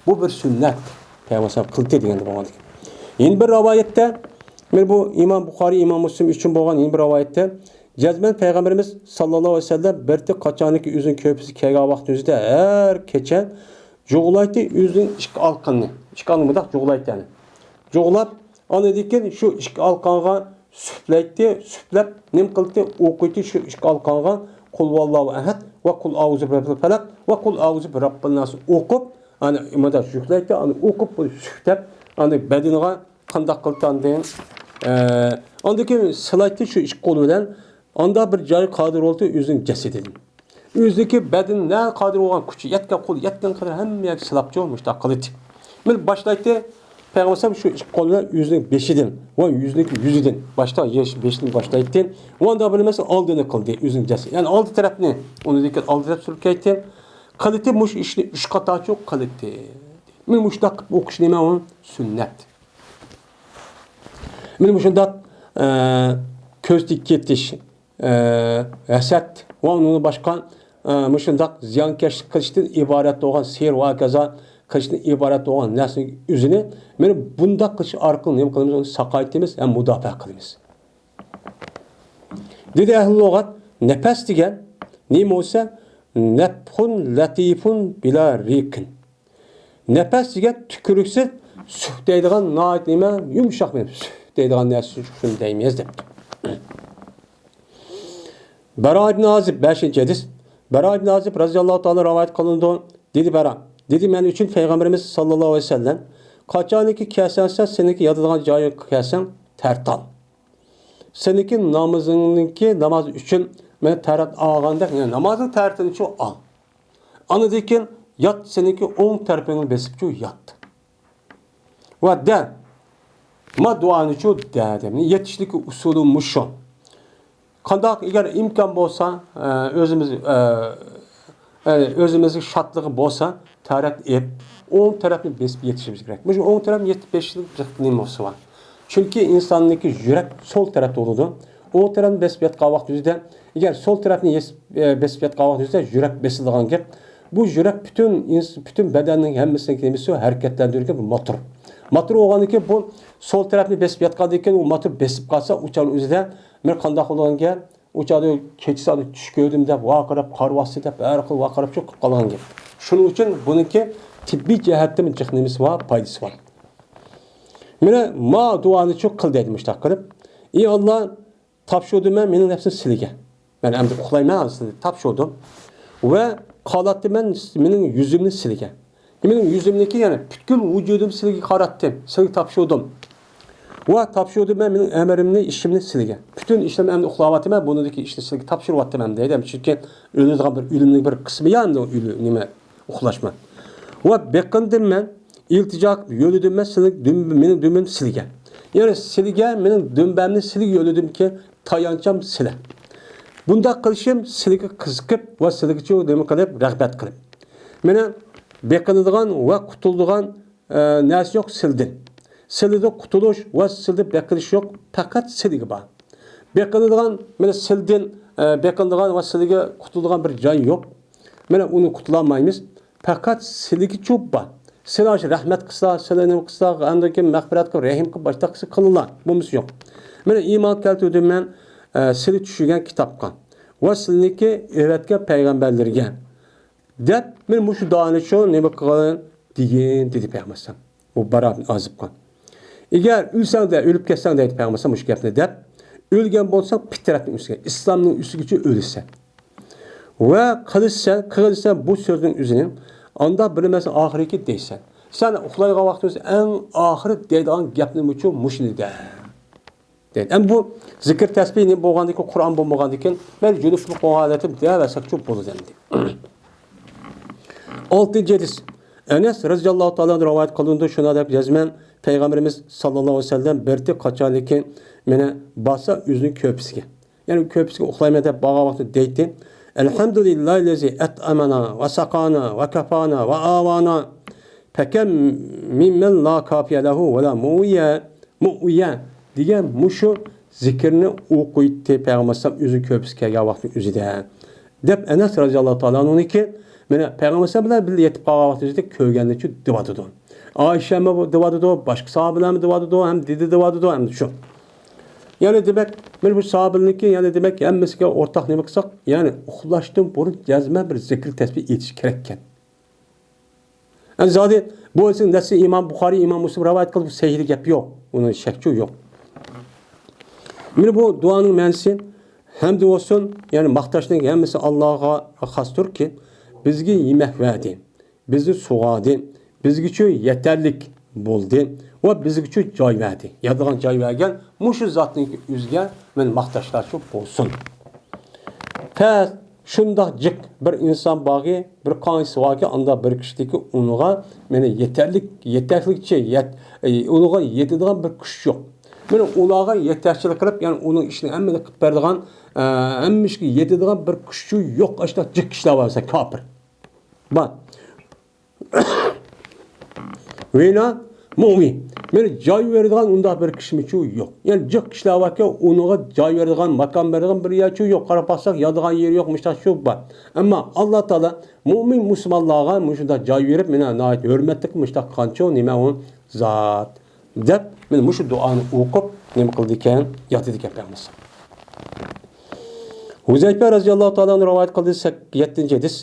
بۇ بىر سۈننەت. پەيغەمبەر سەللەللاھۇ ئەلەيھى ۋەسەللەم قىلدى دېگەندە بولغاندىكىن. يەنە بىر رىۋايەتتە، مانا بۇ ئىمام بۇخارىي، ئىمام مۇسلىم ئۈچۈن بولغان يەنە بىر رىۋايەتتە، جەزمەن پەيغەمبىرىمىز سەللەللاھۇ ئەلەيھى ۋەسەللەم بىر قاچانكى ئۆزىنىڭ كۆرپىسىگە كەلگەن ۋاقتىمىزدا ھەر كېچە جۇغلايتتى ئۆزىنىڭ ئىككى ئالىقىنى. ئىككى ئالىقىنى مۇنداق جۇغلايتتى يەنى. جۇغلاپ، ئاندىن كېيىن شۇ ئىككى ئالىقىغا سۈپلەيتتى، سۈپلەپ نېمە قىلدى؟ ئوقۇيتتى شۇ ئىككى ئالىقىغا قۇل ھۇۋاللاھۇ ئەھەد ۋە قۇل ئەئۇزۇ بىرەببىل پەلەق ۋە قۇل ئەئۇزۇ بىرەببىن ناس ئوقۇپ، ئانا مۇنداق يۈكلەيتتى، ئانا ئوقۇپ بۇ سۈپلەپ، ئانا بەدىنىغا قانداق قىلدى ئاندىن؟ ئە، ئاندىن كېيىن سىلايتتى شۇ ئىككى قولى بىلەن، ئاندا بىر جايى قادىر بولدى ئۆزىنىڭ جەسىتىدىن. ئۆزىدىكى بەدىنى نە قادىر بولغان كۈچى يەتكەن، قول يەتكەن قەدەر ھەممە يەرگە سىلاپچۇ مۇشتاق قىلىدۇ. مانا باشلايتتى پەيغەمبەر شۇ ئىككى قول بىلەن ئۆزىنىڭ بېشىدىن ۋە يۈزىنىڭكى يۈزىدىن باشتا يېش بېشىدىن باشلايتتى. ۋە ئاندا بىر مەسىلە ئالدىنى قىلدى ئۆزىنىڭ جەسىتى. يەنى ئالدى تەرەپنى، ئۇنىڭدىن كېيىن ئالدى تەرەپ سۈركەيتتى. قىلىتتى مۇشۇ ئىشنى ئۈچ قاتا چوق قىلىتتى. مانا مۇشۇنداق قىلىپ ئوقۇش نېمە ئۇ؟ سۈننەت. مانا مۇشۇنداق، ئە، كۆزدىن كېتىش، ئە، ھەسەت ۋە ئۇنىڭدىن باشقا، ئە، مۇشۇنداق زىيانكەشلىك قىلىشتىن ئىبارەت بولغان سېھىر ۋە ھاكازا قىلىشتىن ئىبارەت بولغان نەرسىنىڭ ئۆزىنى مانا بۇنداق قىلىش ئارقىلىق نېمە قىلىمىز؟ ئۇنى ساقايتىمىز ھەم مۇداپىئە قىلىمىز. دېدى ئەھلى لۇغەت، نەپەس دېگەن نېمە بولسا، نەپخۇن لەتىفۇن بىلا رىقىن. نەپەس دېگەن تۈكۈرۈكسىز سۈھ دەيدىغان ناھايىتى نېمە، يۇمشاق بىر سۈھ دەيدىغان نەرسە شۇنى دەيمىز دەپتۇ. بەرا ئىبن ئازىب، بەشىنچى ھەدىس. بەرا ئىبن ئازىب رەزىياللاھۇ تائالا رىۋايەت قىلىنىدۇ. دېدى بەرا، دېدى، مەن ئۈچۈن پەيغەمبىرىمىز ساللاللاھۇ ئەلەيھى ۋەسەللەم، قاچانكى كەلسەڭ سەن سېنىڭكى ياتىدىغان جايىغا كەلسەڭ تەرەت ئال. سېنىڭكى نامىزىڭنىڭكى ناماز ئۈچۈن مەن تەرەت ئالغاندەك، يەنى نامازنىڭ تەرىتىنىچۇ ئال. ئاندىن كېيىن يات، سېنىڭكى ئوڭ تەرىپىڭنى بېسىپچۇ يات. ۋە دە، ما دۇئانىچۇ دە، دەپ يېتىشلىك ئۇسۇلى مۇشۇ. قانداق، ئەگەر ئىمكان بولسا، ئە، ئۆزىمىز، ئە، ئە، ئۆزىمىزگە شادلىقى بولسا، تەرەت ئېلىپ، ئوڭ تەرەپنى بېسىپ يېتىشىمىز كېرەك. مۇشۇ ئوڭ تەرەپنى يېتىپ بېسىشلىك بىر نېمىسى بار. چۈنكى ئىنساننىڭكى يۈرەك سول تەرەپتە بولىدۇ. ئوڭ تەرەپنى بېسىپ ياتقان ۋاقتىمىزدا، ئەگەر سول تەرەپنى يېسىپ، ئە، بېسىپ ياتقان ۋاقتىمىزدا يۈرەك بېسىلىدىغان گەپ. بۇ يۈرەك پۈتۈن ئىنس-، پۈتۈن بەدەننىڭ ھەممىسىنى نېمىسى ھەرىكەتلەندۈرگەن بىر موتور. موتور بولغاندىن كېيىن بۇ سول تەرەپنى بېسىپ ياتقاندىن كېيىن ئۇ موتور بېسىپ قالسا، ئۇ چاغنىڭ ئۆزىدە بىر قانداق بولغان گەپ؟ ئۇ چاغدا كېچىسى ئانا چۈش كۆردۈم دەپ ۋارقىراپ، قارىۋاتسا دەپ، ھەر خىل ۋارقىراپ چىقىپ قالغان گەپ. شۇنىڭ ئۈچۈن بۇنىڭكى تېببىي جەھەتتىن جىق نېمىسى بار، پايدىسى بار. مانا ما دۇئانىچۇ قىل دەيدۇ مۇشۇنداق قىلىپ. ئى ئاللا، تاپشۇردۇم مەن مېنىڭ نەپسىم سىلىگە. مەن ئەمدى ئۇخلايمەن، سىلىگە تاپشۇردۇم. ۋە قالاتتىم مەن مېنىڭ يۈزۈمنى سىلىگە. مېنىڭ يۈزۈمنىكى، يەنى پۈتكۈل ۋۇجۇدۇم سىلىگە قاراتتىم، سىلىگە تاپشۇردۇم. ۋە تاپشۇردۇم مەن مېنىڭ ئەمرىمنى، ئىشىمنى سىلىگە. پۈتۈن ئىشلىرىمنى ئەمدى ئۇخلاۋاتىمەن، بۇنىڭدىكى ئىشنى سىلىگە تاپشۇرۇۋاتىمەن دەيدۇ. چۈنكى ئۆلىدىغان بىر ئۆلۈمنىڭ بىر قىسمى يا ئەمدى ئۇ ئۆلۈ-، نېمە، ئۇخلاشمەن. ۋە بېقىندىم مەن، ئىلتىجا قىلىپ يۆلىدىم مەن سىلىگە، دۈم-، مېنىڭ دۈمبەمنى سىلىگە. يەنى سىلىگە، مېنىڭ دۈمبەمنى سىلىگە يۆلىدىمكى، تايانچام سىلە. بۇنداق قىلىشىم سىلىگە قىزىقىپ ۋە سىلىگىچۇ نېمە قىلىپ، رەغبەت قىلىپ. مېنىڭ بېقىنىدىغان ۋە قۇتۇلىدىغان، ئە، نەرسە يوق سىلدىن. سىلىدە قۇتۇلۇش ۋە سىلىدە بېقىنىش يوق، پەقەت سىلىگە بار. بېقىنىدىغان، مانا سىلدىن، ئە، بېقىنىدىغان ۋە سىلىگە قۇتۇلىدىغان بىر جاي يوق. مانا ئۇنى قۇتۇلالمايمىز. پەقەت سىلىگىچۇ بار. سىلى ئاشۇ رەھمەت قىلسا، سىلى نېمە قىلسا، ئاندىن كېيىن مەغپىرەت قىلىپ، رەھىم قىلىپ، باشتا قىلسا قىلىلا. بولمىسا يوق. مانا ئىمان كەلتۈردۈم مەن، ئە، سىلى چۈشۈرگەن كىتابقا ۋە سىلىنىڭكى ئەۋەتكەن پەيغەمبەرلىرىگە دەپ، مانا مۇشۇ دۇئانى شۇ نېمە قىلغىن دېگىن، دېدى پەيغەمبەر ئەلەيھىسسالام. بۇ باراء ئىبن ئازىبقا. ئەگەر ئۆلسەڭ دە، ئۆلۈپ كەتسەڭ دەيدۇ پەيغەمبەر ئەلەيھىسسالام مۇشۇ گەپنى دەپ، ئۆلگەن بولساڭ پىترەتنىڭ ئۈستىگە، ئىسلامنىڭ ئۈستىگىچە ئۆلىسەن. ۋە قىلىسەن، قىلىسەن بۇ سۆزنىڭ ئۆزىنى، ئاندا بىلمەسەن ئاخىرىكى دەيسەن. سەن ئۇخلايدىغان ۋاقتىڭىزدا ئەڭ ئاخىرى دەيدىغان گەپنىمۇچۇ مۇشۇنى دە. دەيدۇ. ئەمدى بۇ زىكىر تەسبىھ نېمە بولغاندىكىن، قۇرئان بولمىغاندىكىن، مەيلى جۇنۇپ قالغان ھالەتتە دەۋەرسەكچۇ بولىدۇ ئەمدى. ئالتىنچى ھەدىس. ئەنەس رەزىياللاھۇ تائالا ئەنھۇ رىۋايەت قىلىنىدۇ، شۇنداق دەپ جەزمەن پەيغەمبىرىمىز ساللاللاھۇ ئەلەيھى ۋەسەللەم بىر قاچانكى مېنى باسا ئۆزىنىڭ كۆرپىسىگە، يەنى كۆرپىسىگە ئۇخلايمەن دەپ بارغان ۋاقتىدا دەيتتى، ئەلھەمدۇلىللاھىللەزى ئەتئەمەنا ۋە سەقانا ۋە كەفانا ۋە ئاۋانا، فەكەم مىممەن لا كافىيە لەھۇ ۋە لا مۇئۋىيە، مۇئۋىيە دېگەن مۇشۇ زىكىرنى ئوقۇيتتى پەيغەمبەر ئەلەيھىسسالام ئۆزى كۆرپىسىگە كەلگەن ۋاقتى ئۆزىدە. دەپ ئەنەس رەزىياللاھۇ تائالا ئەنھۇنىڭكى، مانا پەيغەمبەر ئەلەيھىسسالام بىلەن بىللە يېتىپ قالغان ۋاقتى ئۆزىدە كۆرگەننىچۇ دېۋاتىدۇ. ئائىشەمۇ دېۋاتىدۇ، باشقا ساھابىلەرمۇ دېۋاتىدۇ، ھەم دېدى دېۋاتىدۇ، ھەم شۇ. يەنى دېمەك، مانا بۇ ساھابىلەرنىڭكى، يەنى دېمەك، ھەممىسىگە ئورتاق نېمە قىلساق، يەنى ئۇخلاشتىن بۇرۇن جەزمەن بىر زىكىر تەسبىھ ئېيتىش كېرەككەن. ئەمدى زادى بۇ ھەدىسنىڭ نەسسى ئىمام بۇخارىي، ئىمام مۇسلىم رىۋايەت قىلدى، بۇ سەھىھ گەپ يوق. ئۇنىڭ شەكچۇ يوق. مانا بۇ دۇئانىڭ مەنىسى، ھەمدە بولسۇن، يەنى ماختاشنىڭ ھەممىسى ئاللاغا خاستۇركى، بىزگە يېمەك بەردى، بىزنى سۇغاردى، بىزگىچۇ يېتەرلىك بولدى ۋە بىزگىچۇ جاي بەردى. ياتىدىغان جاي بەرگەن مۇشۇ زاتنىڭكى ئۆزىگە مانا ماختاشلارچۇ بولسۇن. پەس شۇنداق جىق بىر ئىنسان باركى، بىر قانچىسى باركى، ئاندا بىر كىشىدىكى ئۇنىڭغا مانا يېتەرلىك، يېتەرلىكچە يەت-، ئى، ئۇنىڭغا يېتىدىغان بىر كۈچ يوق. مانا ئۇلارغا يېتەكچىلىك قىلىپ، يەنى ئۇنىڭ ئىشىنى ھەممىنى قىلىپ بەرىدىغان، ئە، ھەممە ئىشقا يېتىدىغان بىر كۈچى يوق، ئاشۇنداق جىق كىشىلەر بار بولسا كاپىر. بار. ۋىنا مۇئمىن. مانا جاي بېرىدىغان ئۇنداق بىر كىشىمۇچۇ يوق. يەنى جىق كىشىلەر باركى، ئۇنىڭغا جاي بېرىدىغان، ماكان بېرىدىغان بىر يەرچۇ يوق. قاراپ باقساق، ياتىدىغان يېرى يوق، مۇشۇنداق شۇ بار. ئەمما ئاللا تائالا مۇئمىن مۇسۇلمانلارغا مۇشۇنداق جاي بېرىپ، مانا ناھايىتى ھۆرمەتلىك مۇشۇنداق قىلغانچۇ نېمە ئۇ زات. دەپ، مانا مۇشۇ دۇئانى ئوقۇپ، نېمە قىلىدىكەن؟ ياتىدىكەن پەيغەمبەر. ھۇزەيپە رەزىياللاھۇ تائالا ئەنھۇ رىۋايەت قىلدى، سەك-، يەتتىنچى ھەدىس.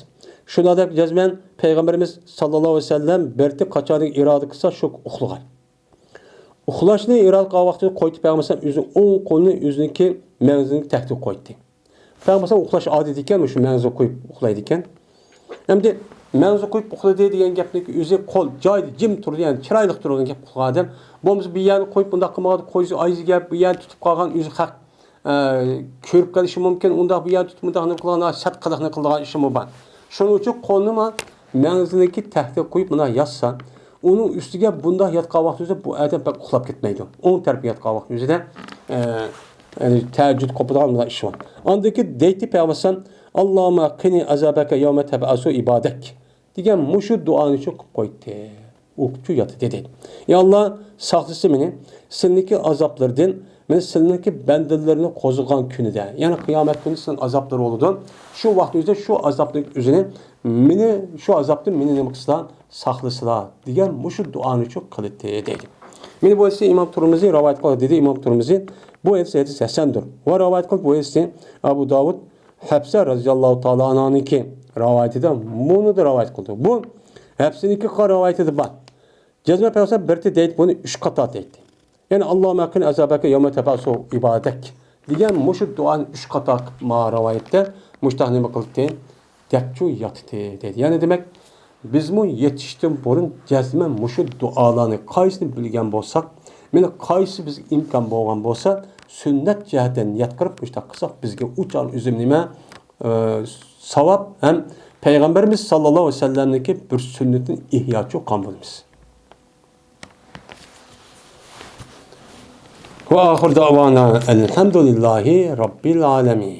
شۇنداق دەپ جەزمەن پەيغەمبىرىمىز ساللاللاھۇ ئەلەيھى ۋەسەللەم بىرتى قاچانكى ئىرادە قىلسا، شۇ ئۇخلىغان. ئۇخلاشنى ئىرادە قىلغان ۋاقتىدا قويدى پەيغەمبەر ئۆزىنىڭ ئوڭ قولىنى ئۆزىنىڭكى مەڭزىنىڭ تەكتىگە قويدى. پەيغەمبەر ئۇخلاش ئادىتى ئىكەن، مۇشۇ مەڭزىگە قويۇپ ئۇخلايدىكەن. ئەمدى مەڭزىگە قويۇپ ئۇخلىدى دېگەن گەپنىڭ ئۆزى قول جايىدا جىم تۇرىدۇ، يەنى چىرايلىق تۇرىدىغان گەپ ئۇخلىغان ئادەم. بولمىسا بىر يەرنى قويۇپ بۇنداق قىلمىغان، قويسا ئايزىگە بىر يەرنى تۇتۇپ قالغان، ئۆزى خەق، ئە، كۆرۈپ قېلىشى مۇمكىن. ئۇنداق بىر يەرنى تۇتۇپ مۇنداق نېمە قىلغان، سەت قىلىقنى قىلىدىغان ئىشىمۇ بار. شۇنىڭ ئۈچۈن قولىنىمۇ مەڭزىنىڭكى تەكتىگە قويۇپ مۇنداق ياتسا، ئۇنىڭ ئۈستىگە بۇنداق ياتقان ۋاقتى ئۆزىدە بۇ ئادەم بەك ئۇخلاپ كەتمەيدۇ. ئوڭ تەرەپكە ياتقان ۋاقتى ئۆزىدە، ئە، يەنى تەھەججۇد قوپىدىغان بۇنداق ئىش بار. ئاندىن كېيىن دەيتتى پەيغەمبەر ئەلەيھىسسالام، «ئاللاھۇممە قىنى ئازابەكە يەۋمە تەبئەسۇ ئىبادەك» دېگەن مۇشۇ دۇئانى شۇ قىلىپ قويدى. ئوقۇپچۇ ياتىدى دەيدۇ. يا ئاللا، ساقلىسا مېنى سېنىڭكى ئازابلىرىدىن، مېنى سېنىڭكى بەندىلىرىنى قوزغىغان كۈنىدە، يەنى قىيامەت كۈنى سېنىڭ ئازابلىرى بولىدۇ. شۇ ۋاقىت ئۆزىدە شۇ ئازابنىڭ ئۆزىنى، مېنى شۇ ئازابتىن مېنى نېمە قىلسىلا، ساقلىسىلا دېگەن مۇشۇ دۇئانى شۇ قىلىتتى دەيدۇ. مېنى بۇ ھەدىسنى ئىمام تۇرمىزى رىۋايەت قىلدى، دېدى ئىمام تۇرمىزى. بۇ ھەدىس، ھەدىس ھەسەندۇر. ۋە رىۋايەت قىلىپ بۇ ھەدىسنى ئەبۇ داۋۇد، ھەپسە رەزىياللاھۇ تائالا ئانھانىڭكى رىۋايىتىدە مۇنۇدا رىۋايەت قىلدى. بۇ ھەپسىنىڭكى قىلغان رىۋايىتىدە بار. جەزمەن پەيغەمبەر بىرتى دەيدۇ، بۇنى ئۈچ قاتا دەيدۇ. يەنى، «ئاللاھۇممە قىنى ئازابەكە يەۋمە تەبئەسۇ ئىبادەك» دېگەن مۇشۇ دۇئانى ئۈچ قاتا قىلىپ ما رىۋايەتتە مۇشتاق نېمە قىلدى؟ دەپچۇ ياتتى دەيدۇ. يەنى دېمەك، بىزمۇ يېتىشتىن بۇرۇن جەزمەن مۇشۇ دۇئالارنى قايسىنى بىلگەن بولساق، مانا قايسى بىزگە ئىمكان بولغان بولسا، سۈننەت جەھەتتىن نىيەت قىلىپ مۇشتاق قىلساق، بىزگە ئۇ چاغ ئۆزىمۇ نېمە، ئى، ساۋاب ھەم پەيغەمبىرىمىز ساللاللاھۇ ئەلەيھى ۋەسەللەمنىڭكى بىر سۈننىتىنى ئىھياچۇ قىلغان بولىمىز. ۋە ئاخىر دەۋانا ئەلھەمدۇلىللاھى رەببىل ئالەمىن.